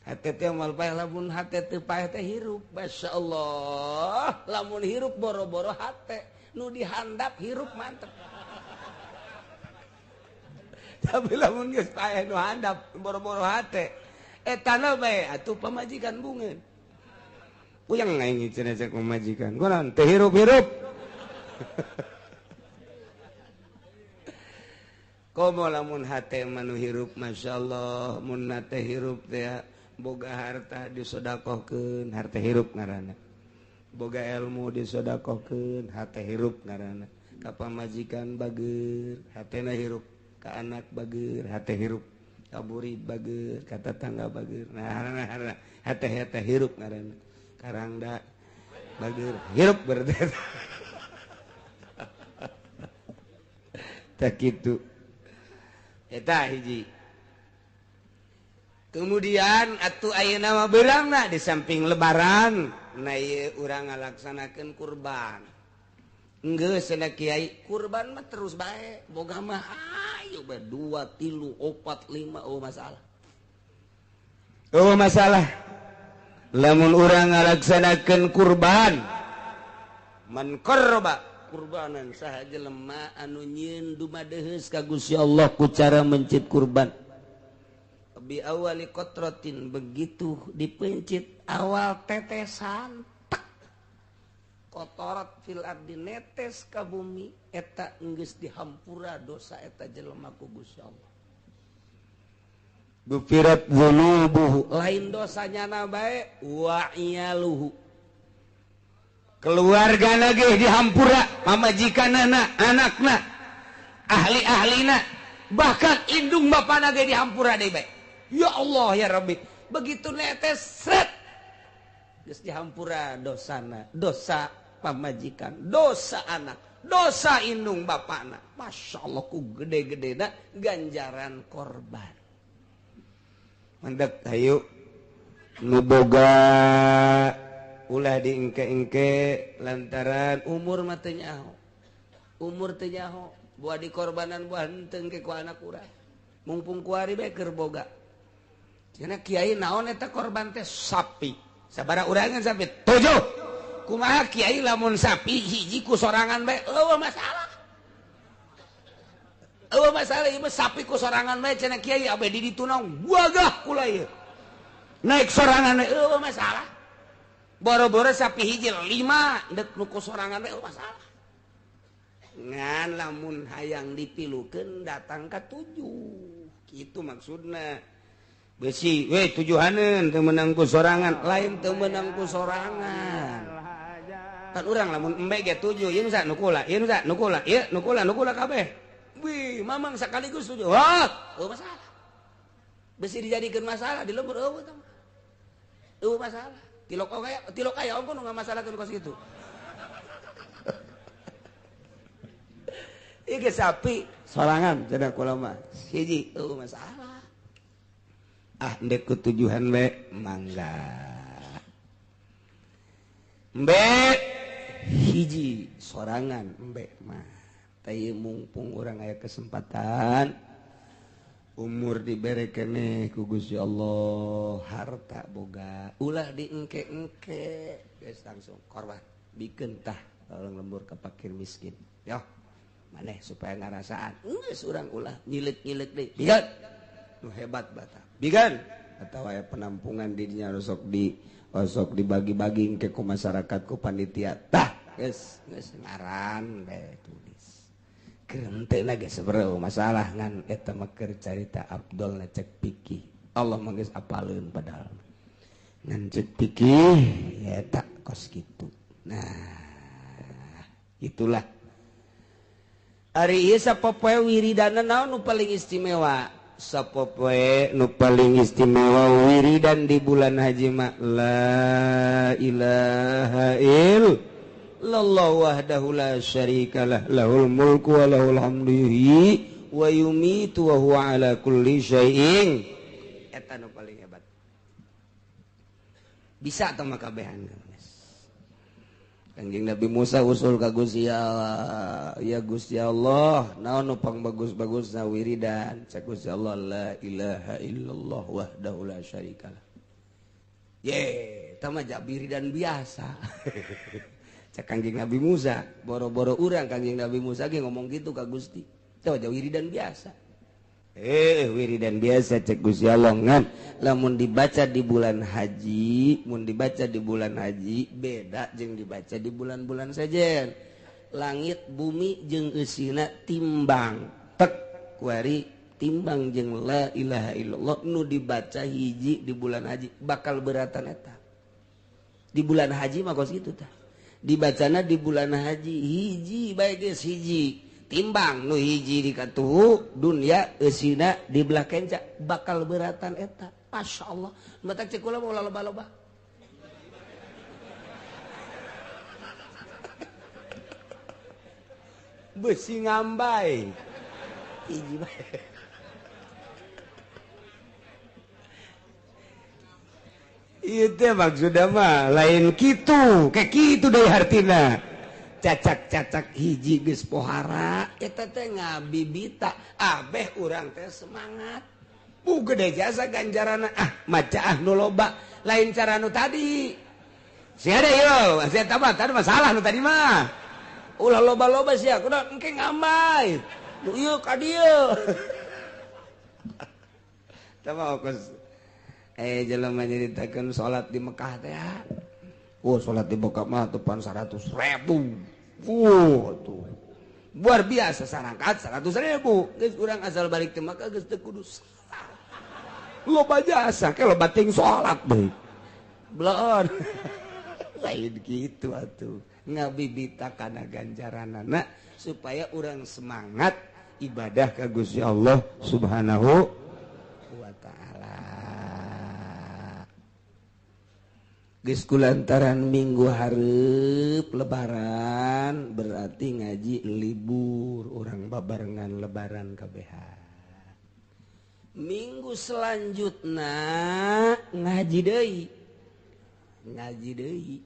Hate teh moal paeh lamun hate teu paeh teh hirup. Masyaallah, lamun hirup boro-boro hate nu dihandap hirup mantep. Tapi lamun geus paeh nu handap boro-boro hate etana bae atuh pamajikan bungeun. Puyeng aing cenah cek pamajikan. Kunaon teu hirup-hirup. Komo lamun hate mah nu hirup masyaallah, mun hate hirup teh boga harta disodakohkeun harta hirup ngaranna, boga ilmu disodakohkeun harta hirup ngaranna, ka pamajikan bager hatena hirup, ka anak bager hate hirup, ka murid bager, ka tetangga bager, nah hate hate hirup ngaranna, karangda bager hirup berarti tak kitu eta hiji. Kemudian atuh ayeuna mah beurangna di samping lebaran na ieu urang ngalaksanakeun kurban. Enggeus cenah kiai kurban mah terus bae boga mah ayo bae 2 3 4 5 oh masalah. Oh masalah. Lamun urang ngalaksanakeun kurban man qarraba kurbanan saha jelema anu nyieun dumadeheus ka Gusti Allah ku cara mencit kurban. Bi awali kotrotin begitu dipencit awal tetesan tek kotorat fil ardi netes ka bumi eta enggeus dihampura dosa eta jelema ku Gusti Allah. Gufirat dzunubuhu lain dosanya na bae wa iyaluhu keluargana ge dihampura, pamajikanana, anakna, ahli-ahlina, bahkan indung bapana ge dihampura deui bae. Ya Allah ya Rabbi, begitu netes sret geus dihampura dosana, dosa pamajikan, dosa anak, dosa indung bapana. Masya Allah ku gede-gedena ganjaran korban. Mandek hayu nu boga ulah diengke-engke lantaran umur mah teu nyaho. Umur teu nyaho, buah dikorbanan buah henteu engke ku anak urang. Mumpung kuari bae keur boga. Cenah kiai naon eta korban teh sapi. Sabaraha urangan sapi? 7. Kumaha kiai lamun sapi hiji ku sorangan bae eueuh masalah. Eueuh masalah ieu mah sapi ku sorangan bae cenah kiai abeh di ditu naon wagah kula ieu. Naik sorangan we eueuh masalah. Boro-boro sapi hiji 5 deuk nu ku sorangan we eueuh masalah. Ngan lamun hayang dipilukeun datang ka 7. Kitu maksudna. Besi we tujuhaneun teu meunang ku sorangan, lain teu meunang ku sorangan. Kan urang lamun embe ge 7, ieu nu sa nu kula, ieu nu sa nu kula, ieu nu kula, nu kula kabeh. Wih, mamang sekaligus 7. Wah, eueuh masalah. Besi dijadikeun masalah di lembur eueuh tah. Eueuh masalah. Tilok aya ongko nu ngamasalahkeun kos kitu. Ieu ge sapi sorangan cenah kula mah. Hiji eueuh masalah. Ah, ndek kutujuhan we mangga. Embe hiji sorangan embe mah. Tah mumpung urang aya kesempatan umur dibere keneh ku Gusti Allah, harta boga ulah diengke-engke geus langsung korban bikeun tah tolong lembur ka fakir miskin. Yo maneh supaya ngarasaan geus urang ulah nyileuk-nyileuk deui. Bigan nu hebat bata. Bigan atawa aya penampungan di dinya osok dibagi-bagi engke ku masyarakat ku panitia. Tah geus geus ngaran bae tulis. Kerentena geus sebereu masalah ngan eta mah keur carita Abdul na cek pikih. Allah mah geus apaleun padahal. Ngan cek pikih ya eta kos kitu. Nah, itulah. Ari ieu sapopoe wiridana naon nu paling istimewa? Sapopoe nu paling istimewa wiridan di bulan haji mah la ilaha illallah wahdahu la syarikalah lahul mulku wa lahul hamdu yuhyi wa yumitu wa huwa ala kulli syai'in. Eta nu paling hebat. Bisa tah mah kabehan. Kanjeng Nabi Musa usul ka Gusti Allah, ya Gusti Allah, naon nu pangbagus-bagusna wiridan? Cek Gusti Allah la ilaha illallah wahdahu la syarikalah. Ye, eta mah wiridan biasa. Cek Kanjeng Nabi Musa, boro-boro urang Kanjeng Nabi Musa ge ngomong gitu ka Gusti. Teu wiridan biasa. Wiridan biasa cek Gusti Allah ngan lamun dibaca di bulan haji, mun dibaca di bulan haji beda jeung dibaca di bulan-bulan sejen. Langit bumi jeung eusina timbang. Tek kuari timbang jeung la ilaha illallah nu dibaca hiji di bulan haji bakal beratan eta. Di bulan haji mah kos kitu tah. Dibacana di bulan haji hiji bae geus hiji. Timbang nu hiji di katuhu dunia eusina di belah kenca bakal beratan eta. Masya Allah. Matak cek kula mau loba-loba. Besi ngambai. Hiji bae. Ieu teh maksudna mah lain kitu, kayak kitu deui hartina. Cacak-cacak hiji geus pohara eta teh ngabibita abeh urang teh semangat. Bu gede jasa ganjarana ah maca ah nu loba lain cara nu tadi. Sia deui yo, sia tah tadi masalah nu tadi mah. Ulah loba-loba sia kudu engke ngambai. Nu ieu ka dieu. Tah mah kos jelema nyaritakeun salat di Mekah teh. Oh, salat di Mekah mah tepan 100.000. Tuh. Luar biasa sarangkat 100.000. Geus urang asal balik teh Mekah geus teu kudu salat. Loba jasa ke loba ting salat deui. Bleon. Lain kitu atuh. Ngabibita kana ganjaranana supaya urang semangat ibadah ka Gusti Allah Subhanahu wa ta'ala. Geus kulantaran minggu hareup lebaran berarti ngaji libur urang babarengan lebaran kabehan. Minggu selanjutna ngaji deui. Ngaji deui.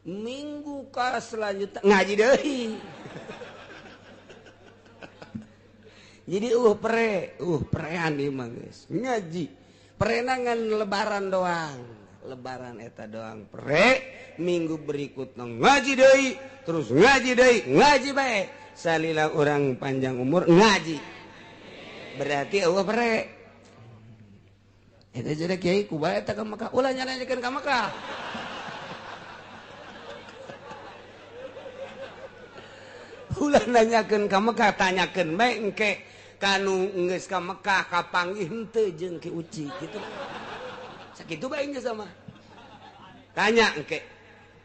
Minggu ka selanjutna ngaji deui. Jadi prean ieu mah geus. Ngaji. Perenangan lebaran doang. Lebaran eta doang pre, minggu berikutnya ngaji deui, terus ngaji deui, ngaji bae. Salila urang panjang umur ngaji. Berarti eueuh pere. Eta jadi kiai kumaha eta ka Mekah? Ulah nyanyakeun ka Mekah. Ulah nanyakeun ka Mekah, tanyakeun bae engke kanu geus ka Mekah kapanggih henteu jeung Ki Uci kitu. Sakitu bae geus sama. Tanya engke.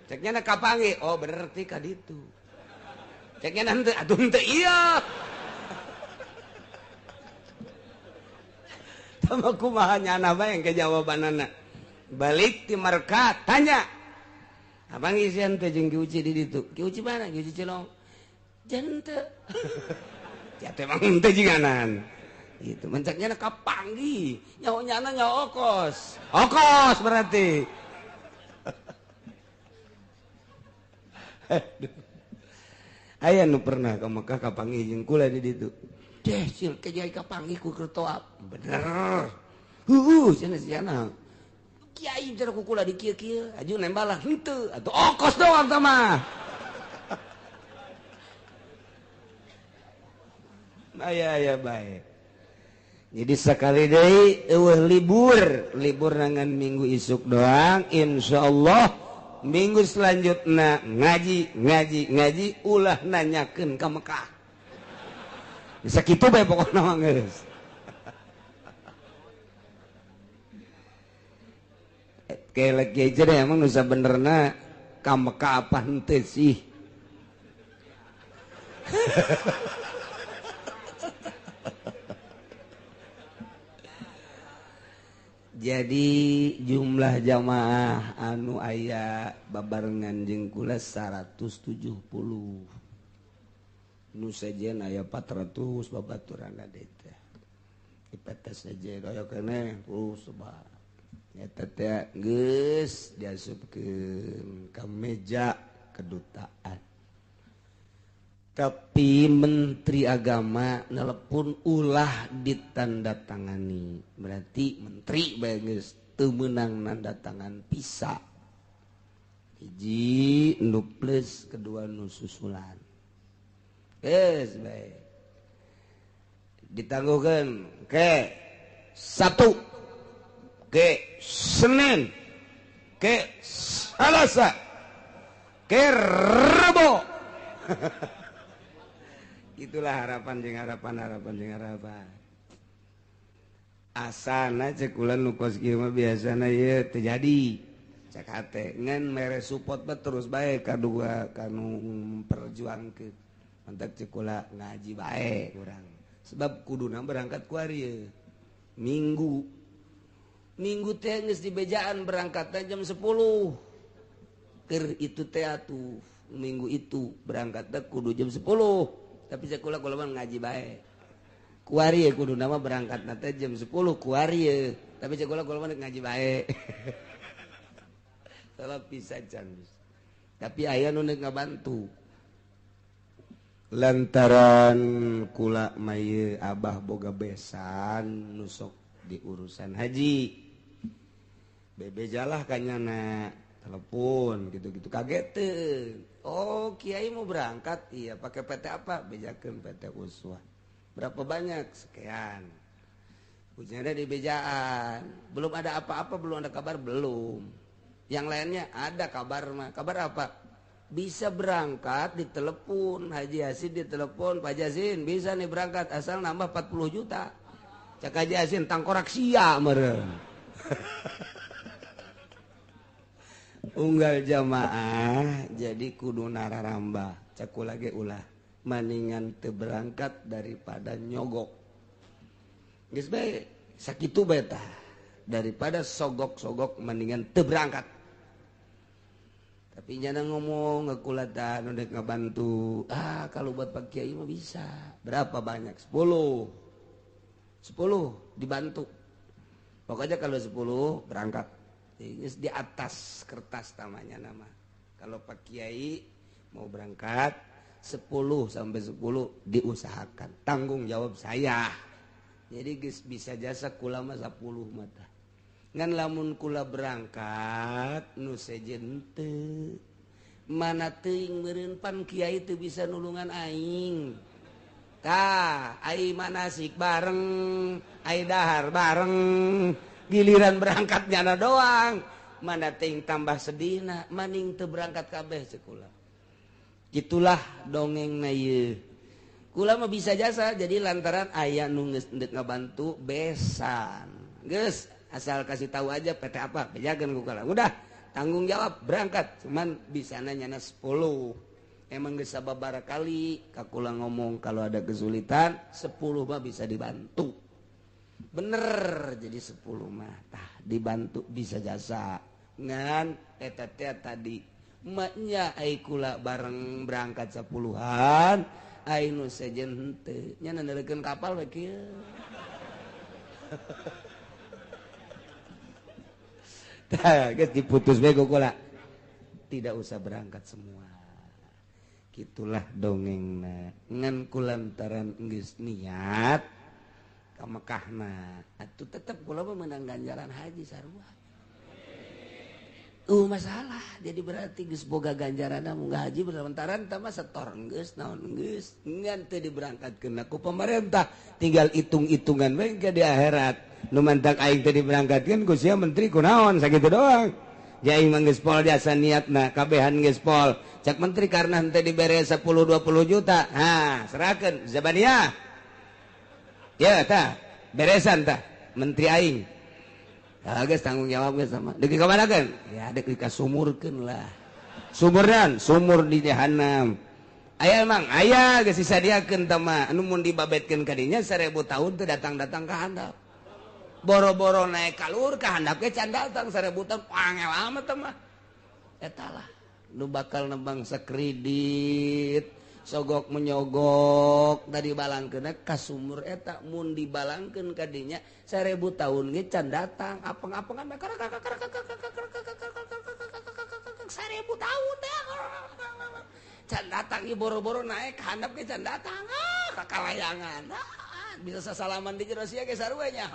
Ceknya na kapanggih, oh berarti ka ditu. Ceknya na henteu, atuh henteu ieu. Tama kumaha nyana bae engke jawabanana. Balik ti Mekah tanya. Abang isian teh jeung Ki Uci di ditu. Ki Uci mana? Ki Uci Cilong. Jente. Ya teh emang henteu jinganan. Gitu, mencaknya na kapanggih. Nyaho nyana nyaho okos. Okos berarti. Aya nu pernah ka Mekah kapanggih jeung kula di ditu. Deh, sil ke kiai kapanggih ku keur toap. Bener. Heuh, cenah sia. Kiai cenah ku kula di kieu-kieu, aju nembalah henteu atuh okos doang tah mah. Aya aya bae. Jadi sekali deui eueuh libur, libur nangan minggu isuk doang, insyaallah minggu selanjutnya ngaji ngaji ngaji ulah nanyakeun ka Mekah. Bisa kitu bae pokona mah geus. Kelek ge deh emang nu sabenerna ka Mekah apa henteu sih. Jadi jumlah jamaah anu aya babarengan jeung kula 170. Nu sejen aya 400 babaturan teh. Dipetes sejen aya keneh terus coba. Eta teh geus diasupkeun ka meja kedutaan. Tapi Menteri Agama nelepon ulah ditandatangani. Berarti menteri bae geus teu meunang nanda tangan pisa. Hiji nu plus, kedua nu susulan. Geus bae. Ditangguhkeun ke Sabtu, ke Senin, ke Selasa, ke Rebo. Itulah harapan jeung harapan harapan jeung harapan. Asana cek kula nu kos kieu mah biasana ieu teu jadi. Cek hate ngan mere support mah terus bae kadua kanu memperjuangkeun. Mantak cek kula ngaji bae urang. Sebab kuduna berangkat ku ari Minggu. Minggu teh geus dibejaan berangkatna jam 10. Keur itu teh atuh minggu itu berangkatna kudu jam 10. Tapi sekolah kula mah ngaji bae. Kuari kudu nama berangkat teh jam 10 kuari. Tapi sekolah kula mah ngaji bae. Salah pisan can. Tapi aya nu neuk ngabantu. Lantaran kula mah ieu abah boga besan nu sok di urusan haji. Bebejalah kanyana telepon gitu-gitu kageteun. Oh, kiai mau berangkat, iya pakai PT apa? Bejakeun PT Uswah. Berapa banyak? Sekian. Ujiannya di bejaan. Belum ada apa-apa, belum ada kabar, belum. Yang lainnya ada kabar mah. Kabar apa? Bisa berangkat ditelepon, Haji Yasin ditelepon, Pak Yasin bisa nih berangkat asal nambah 40 juta. Cak Haji Yasin tangkorak sia meureun. Unggal jamaah jadi kudu nararambah cek kula ge ulah maningan teu berangkat daripada nyogok. Geus bae sakitu bae tah daripada sogok-sogok mendingan teu berangkat. Tapi nyana ngomong kula tah nu dek ngabantu. Ah kalau buat Pak Kiai mah bisa. Berapa banyak? 10. 10 dibantu. Pokoknya kalau 10 berangkat. Di atas kertas tamanya nama. Kalau Pak Kiai mau berangkat 10 sampai 10 diusahakan. Tanggung jawab saya. Jadi geus bisa jasa kula mah 10 mata. Ngan lamun kula berangkat nu sejen teu. Mana teuing meureun pan kiai teu bisa nulungan aing. Tah ai manasik bareng, ai dahar bareng, giliran berangkat nyana doang. Mana ting tambah sedihna, maning teu berangkat kabeh sekolah. Itulah dongeng na ieu. Kula mah bisa jasa jadi lantaran aya nu geus deuk ngabantu besan. Geus asal kasih tahu aja PT apa, bejakeun ku kula. Udah tanggung jawab berangkat, cuman bisana nyana 10. Emang geus sababaraha kali ka kula ngomong kalau ada kesulitan 10 mah bisa dibantu. Bener jadi 10 mah tah dibantu bisa jasa. Ngan eta teh tadi maknya ai kula bareng berangkat 10-an ai nu sejen henteu nya nandeukeun kapal we kieu. Tah geus diputus we ku kula. Tidak usah berangkat semua. Gitulah dongengna. Ngan kulantaran geus niat ka Mekahna atuh tetep kula mah meunang ganjaran haji sarua. Masalah jadi berarti geus boga ganjaranna munggah haji berlantaran tah mah setor geus naon geus ngan teu diberangkatkeun ku pemerintah tinggal hitung-hitungan we ke di akhirat nu mantak aing teu diberangkatkeun ku sia menteri kunaon sakitu doang. Jadi aing mah geus pol jasa niatna kabehan geus pol cak menteri karena henteu dibere 10 20 juta ha serahkeun zabaniyah ya tah beresan tah menteri aing. Ya geus tanggung jawab geus sama. Deuk ka manakeun? Ya deuk kasumurkeun lah. Sumurnan, sumur di jahanam. Aya emang aya geus disadiakeun tah mah anu mun dibabetkeun ka dinya 1000 tahun teu datang-datang ka handap. Boro-boro naik ka luhur ka handap ge can datang 1000 tahun angel amat tah mah. Eta lah nu bakal nembang sakredit, sogok menyogok tadi balangkeun ka sumur eta mun dibalangkeun ka dinya 1000 tahun ge can datang apeng-apengan 1000 tahun can datang ieu boro-boro naik handap ge can datang ka kalayangan bisa sasalaman di jero sia ge sarua nya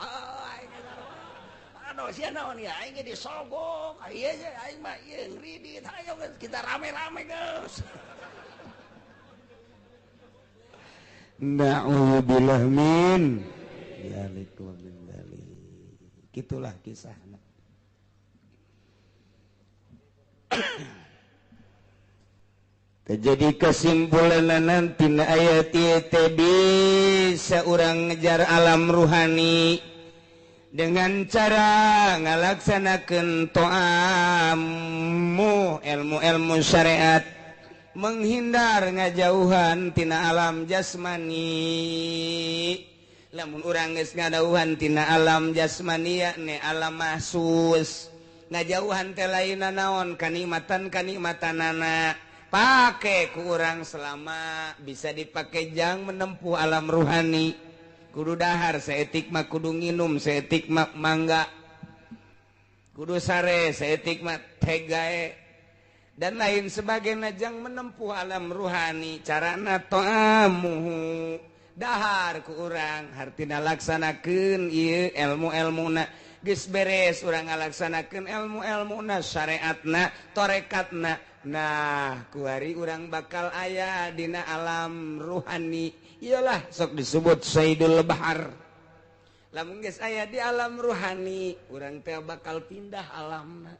aduh sia naon ya aing ge disogok ieu aing mah ieu ngridit hayo kita rame-rame geus. Na'udzubillah min dzalik wa min dzalik. Gitulah kisahna. Terjadi kesimpulan nanti ayat teh bisa urang ngejar alam ruhani dengan cara ngalaksanakeun to'amu ilmu-ilmu syariat, menghindar ngajauhan tina alam jasmani. Lamun urang geus ngadauhan tina alam jasmani yakni alam mahsus, ngajauhan teh lainna naon kanikmatan kanikmatanana pake ku urang selama bisa dipake jang menempuh alam ruhani. Kudu dahar saeutik mah kudu nginum saeutik mah mangga, kudu sare saeutik mah tegae dan lain sebagainya jang menempuh alam ruhani. Carana to'amuhu dahar ku urang hartina laksanakeun ieu ilmu-ilmuna geus beres urang ngalaksanakeun ilmu-ilmuna syariatna torekatna. Nah kuari urang bakal aya dina alam ruhani, iyalah sok disebut Sayyidul Bahar. Lamun geus aya di alam ruhani urang teh bakal pindah alamna,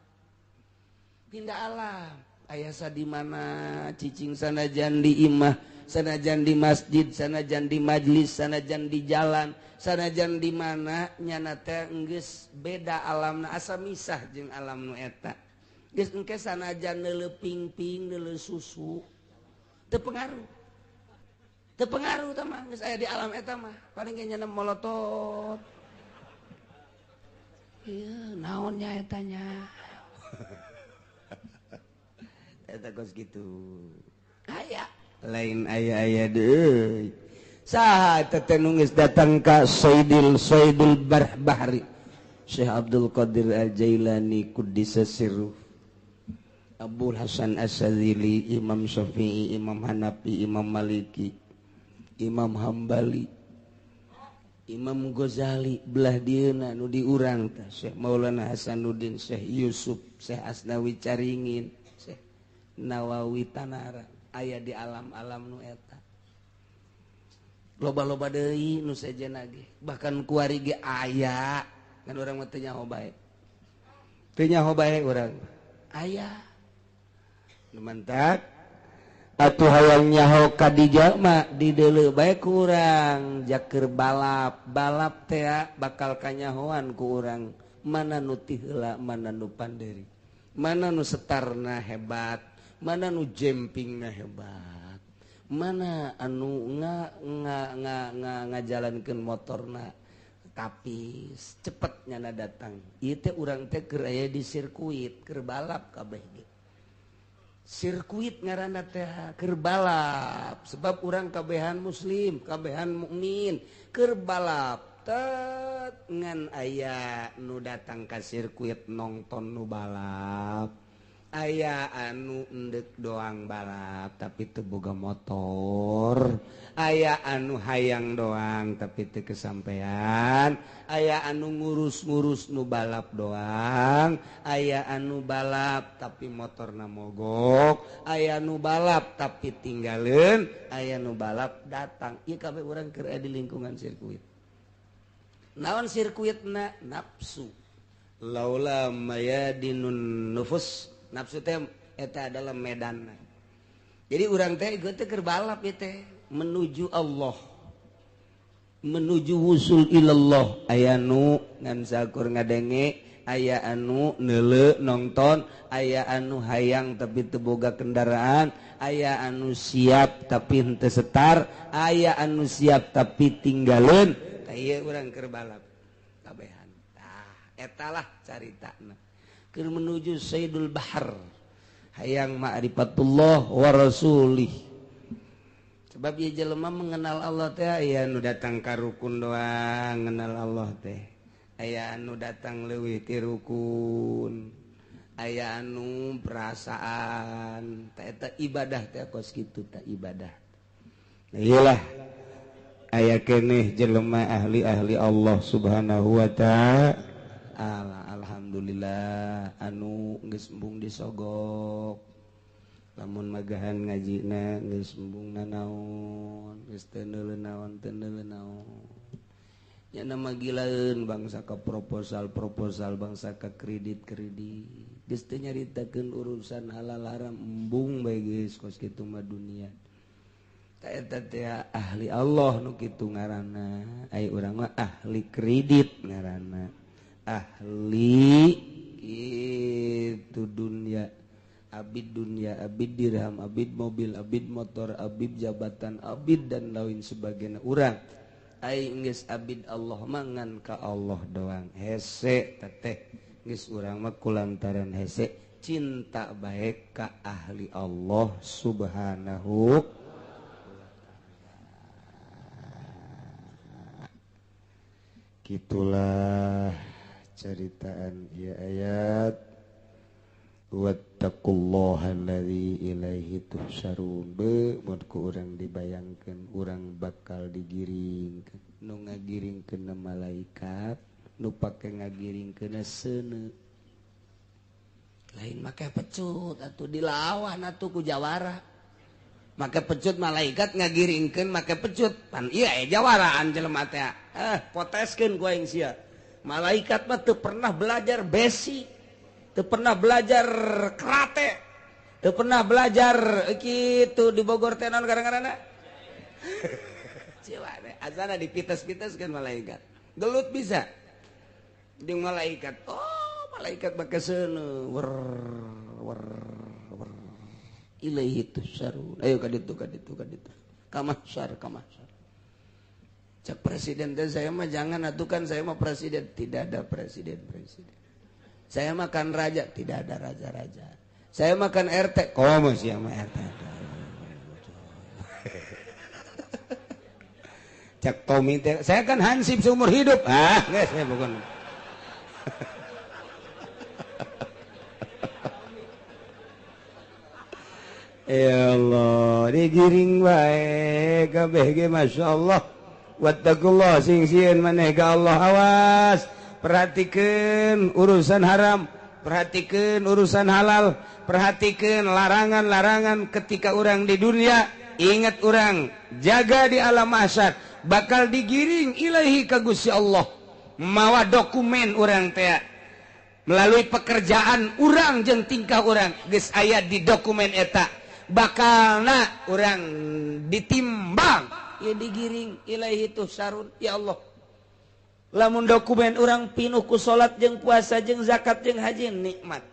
pindah alam. Aya sa di mana cicing sanajan di imah, sanajan di masjid, sanajan di majlis, sanajan di jalan, sanajan di mana nyana teh geus beda alamna, asa misah jeung alam nu eta. Geus engke sanajan neuleuh pingping, neuleuh susu teu pengaruh. Teu pengaruh tah mah geus aya di alam eta mah. Paling ge nyana molotot. Ieu naon nya eta nya? Eta kos kitu. Aya lain aya-aya deui. Saha eta teh nu geus datang ka Sayyidul Bahri Syekh Abdul Qadir Al-Jailani Quddisa Sirruh, Abul Hasan Asy-Syadzili, Imam Syafi'i, Imam Hanafi, Imam Maliki, Imam Hambali, Imam Ghazali belah dieuna nu diurang teh Syekh Maulana Hasanuddin, Syekh Yusuf, Syekh Asnawi Caringin, Syekh Nawawi Tanara aya di alam-alam nu eta. Loba-loba deui nu sejen ge, bahkan kuari ge aya kan urang mah teu nyaho bae. Teu nyaho bae urang. Aya. Nu mantak atuh hayang nyaho Khadijah mah dideuleu bae ku urang jaker balap. Balap teh bakal kanyahoan ku urang mana nu ti heula, mana nu panderi, mana nu setarna hebat, mana nu jempingna hebat, mana anu nga nga nga nga ngajalankeun motorna tapi cepet nyana datang. Ieu teh urang teh keur aya di sirkuit, keur balap kabeh ge. Sirkuit ngaranna teh keur balap, sebab urang kabehan muslim, kabehan mukmin, keur balap tet ngan aya nu datang ka sirkuit nongton nu balap. Aya anu endek doang balap tapi teu boga motor, aya anu hayang doang tapi teu kesampean, aya anu ngurus-ngurus nu balap doang, aya anu balap tapi motorna mogok, aya nu balap tapi tinggaleun, aya nu balap datang. Ieu kabeh urang keur aya di lingkungan sirkuit. Naon sirkuitna? Nafsu. Laula mayadinun nufus. Nafsu teh eta adalah medan. Jadi urang teh ieu teh keur balap ieu teh menuju Allah, menuju wusul ilallah. Aya nu ngan sakur ngadenge, aya anu neuleu nonton, aya anu hayang tapi teu boga kendaraan, aya anu siap tapi henteu setar, aya anu siap tapi tinggaleun. Tah ieu urang keur balap kabehan. Tah eta lah caritana. Keur menuju Sayyidul Bahar, hayang ma'rifatullah wa rasulih. Sebab ieu jelema mengenal Allah teh aya nu datang ka rukun doang ngenal Allah teh, aya anu datang leuwih ti rukun, aya anu perasaan teh eta ibadah teh kos kitu teh ibadah. Nah iyalah aya keneh jelema ahli-ahli Allah Subhanahu wa ta'ala. Alhamdulillah anu geus embung disogok, lamun magahan ngajina geus embung nanaon, geus teu neuleuh naon, teu neuleuh naon. Nya mah gilaeun bangsa ka proposal-proposal, bangsa ka kredit-kredit, geus teu nyaritakeun urusan halal haram, embung bae geus kos kitu mah dunia. Tah eta teh ahli Allah nu kitu ngaranna, ai urang mah ahli kredit ngaranna, ahli itu dunia, abid dunia, abid dirham, abid mobil, abid motor, abid jabatan, abid dan lain sebagainya. Urang ai geus abid Allah mangan ka Allah doang hese teteh geus urang mah kulantaran hese cinta bae ka ahli Allah Subhanahu. Gitulah ceritaan ya ayat. Wattaqullaha allazi ilaihi tuhsyarun. Be mun ku urang dibayangkeun urang bakal digiringkeun, nu ngagiringkeun malaikat, nu pake ngagiringkeun seuneu. Lain make pecut atuh dilawan atuh ku jawara. Make pecut malaikat ngagiringkeun make pecut. Pan ieu aya jawaraan jelema teh. Poteskeun ku aing sia. Malaikat mah teu pernah belajar besi, teu pernah belajar karate, teu pernah belajar kitu di Bogor teh naon gara-garana. Ciwane azana dipites-piteskeun malaikat. Gelut bisa. Jeung malaikat. Oh, malaikat make seuneu wer wer wer. Ilaihi tusarun. Ayo ka ditu ka ditu ka ditu. Ka mahsyar ka mahsyar. Cak presiden teh saya mah jangan atuh kan saya mah presiden, tidak ada presiden presiden. Saya makan raja, tidak ada raja-raja. Saya makan RT, komo sih sama RT. Cak Tommy teh, saya kan hansip seumur hidup. Ah, enggak saya bukan. Ya Allah, digiring bae kabeh ge masyaallah. Wattaqullah sing sieun maneh ka Allah, awas. Perhatikeun urusan haram, perhatikeun urusan halal, perhatikeun larangan-larangan ketika urang di dunia. Ingat urang jaga di alam mahsyar. bakal digiring ilahi ka Gusti Allah mawa dokumen urang teh melalui pekerjaan urang jeung tingkah urang geus aya di dokumen eta bakalna urang ditimbang ya digiring ilahi tuhsarun. Ya Allah, lamun dokumen urang pinuh ku salat jeung puasa jeung zakat jeung haji nikmat,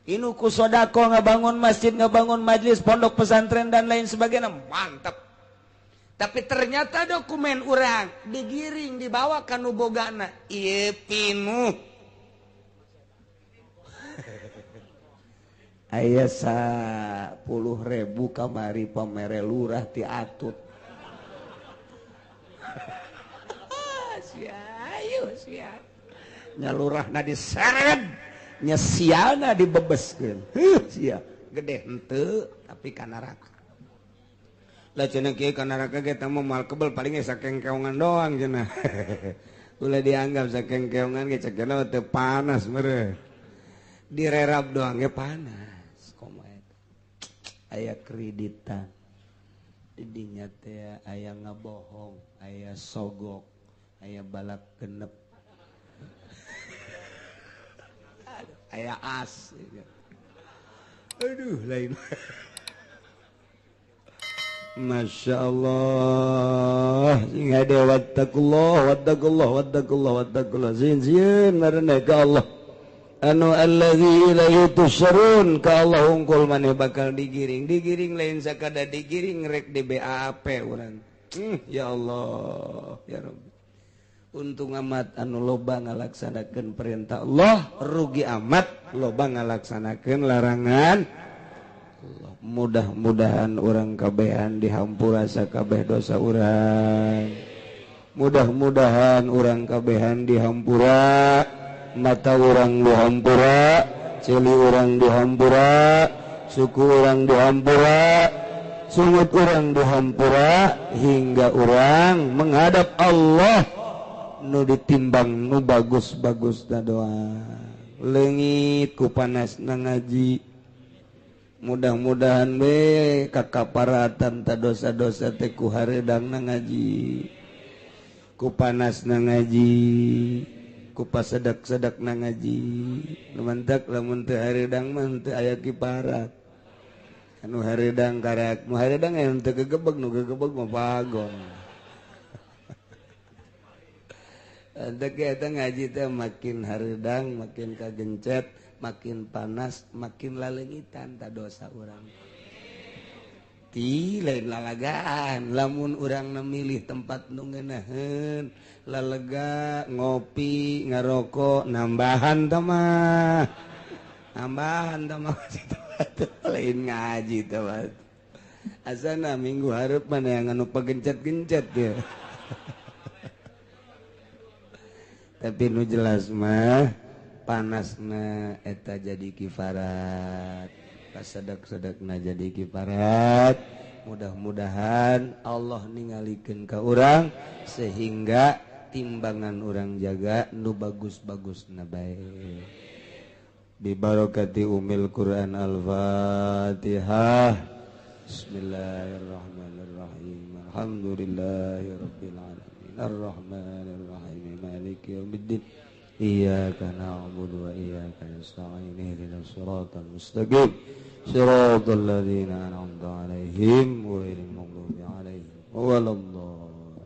pinuh ku sedekah ngabangun masjid, ngabangun majlis, pondok pesantren dan lain sebagainya, mantap. Tapi ternyata dokumen urang digiring dibawa ka nu bogana ieu pinuh. Aya 10.000 kamari pamere lurah ti atut. Ayo sia. Nya lurahna diseret, nya sialna dibebeskeun. Heuh sia, gede henteu tapi ka neraka. Lah cenah kieu ka neraka ge teh moal kebel paling ge sakengkeongan doang cenah. Ulah dianggap sakengkeongan ge cek teu panas meureun. Direrap doang ge panas. Komo eta. Aya kreditan. Didinya teh aya ngabohong, aya sogok, aya balap genep, aya as. Aduh lain. Masya Allah. Sing hade wattaqullah wattaqullah wattaqullah wattaqullah. Sieun sieun maraneh ka Allah. Anu allazi ilaihi tusyrun, ka Allah hungkul maneh bakal digiring. Digiring lain sakada digiring rek di BAP urang. Ya Allah, ya Rabbi. Untung amat anu loba ngalaksanakeun perintah Allah, rugi amat loba ngalaksanakeun larangan Allah. Mudah-mudahan urang kabehan dihampura sakabeh dosa urang. Mudah-mudahan urang kabehan dihampura, mata urang dihampura, ceuli urang dihampura, suku urang dihampura, sungut urang dihampura, hingga urang menghadap Allah nu ditimbang nu bagus-bagus da doa. Leungit ku panasna ngaji. Mudah-mudahan we kakaparatan ta dosa-dosa teh ku hareudangna ngaji, ku panasna ngaji, ku pasedak-sedakna ngaji. Lumantak lamun teu hareudang mah teu aya kiparat. Anu hareudang karak, nu hareudang aya teu gegebeg, nu gegebeg mah bagong. Dek eta ngaji teh makin hareudang, makin kagencet, makin panas, makin laleungitan ta dosa urang. Ti lain lalagaan, lamun urang memilih tempat nu ngeunaheun, lalega ngopi, ngarokok, nambahan teh mah. Nambahan teh mah lain ngaji teh mah. Asana minggu hareup mana yang anu pagencet-gencet ya. Tapi nu jelas mah panasna eta jadi kifarat, pasedak-sedakna jadi kifarat. Mudah-mudahan Allah ningalikeun ka urang sehingga timbangan urang jaga nu bagus-bagusna bae. Bi barakati umil Quran. Al-Fatihah. Bismillahirrahmanirrahim. Alhamdulillahirabbil alamin. Arrahmanirrahim. Maliki yaumiddin. Iyyaka na'budu wa iyyaka nasta'in. Ihdinas siratal mustaqim. Siratal ladzina an'amta 'alaihim ghairil maghdubi 'alaihim waladdallin.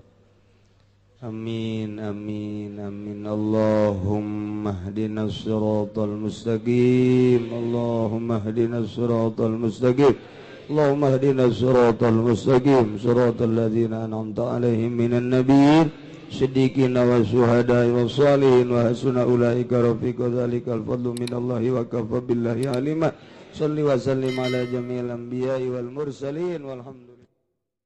Amin amin amin. Allahumma ihdinas siratal mustaqim. Allahumma ihdinas siratal mustaqim. Allahumma ihdinas siratal mustaqim. Siratal ladzina an'amta 'alaihim minan nabiyyin siddiqin wa syuhada'i wa shalihin wa hasuna ulaika rafiqa. Dzalikal fadlu minallahi wa kafa billahi alima. Shalli wa sallim ala jami'il anbiya'i wal mursalin walhamdulillah.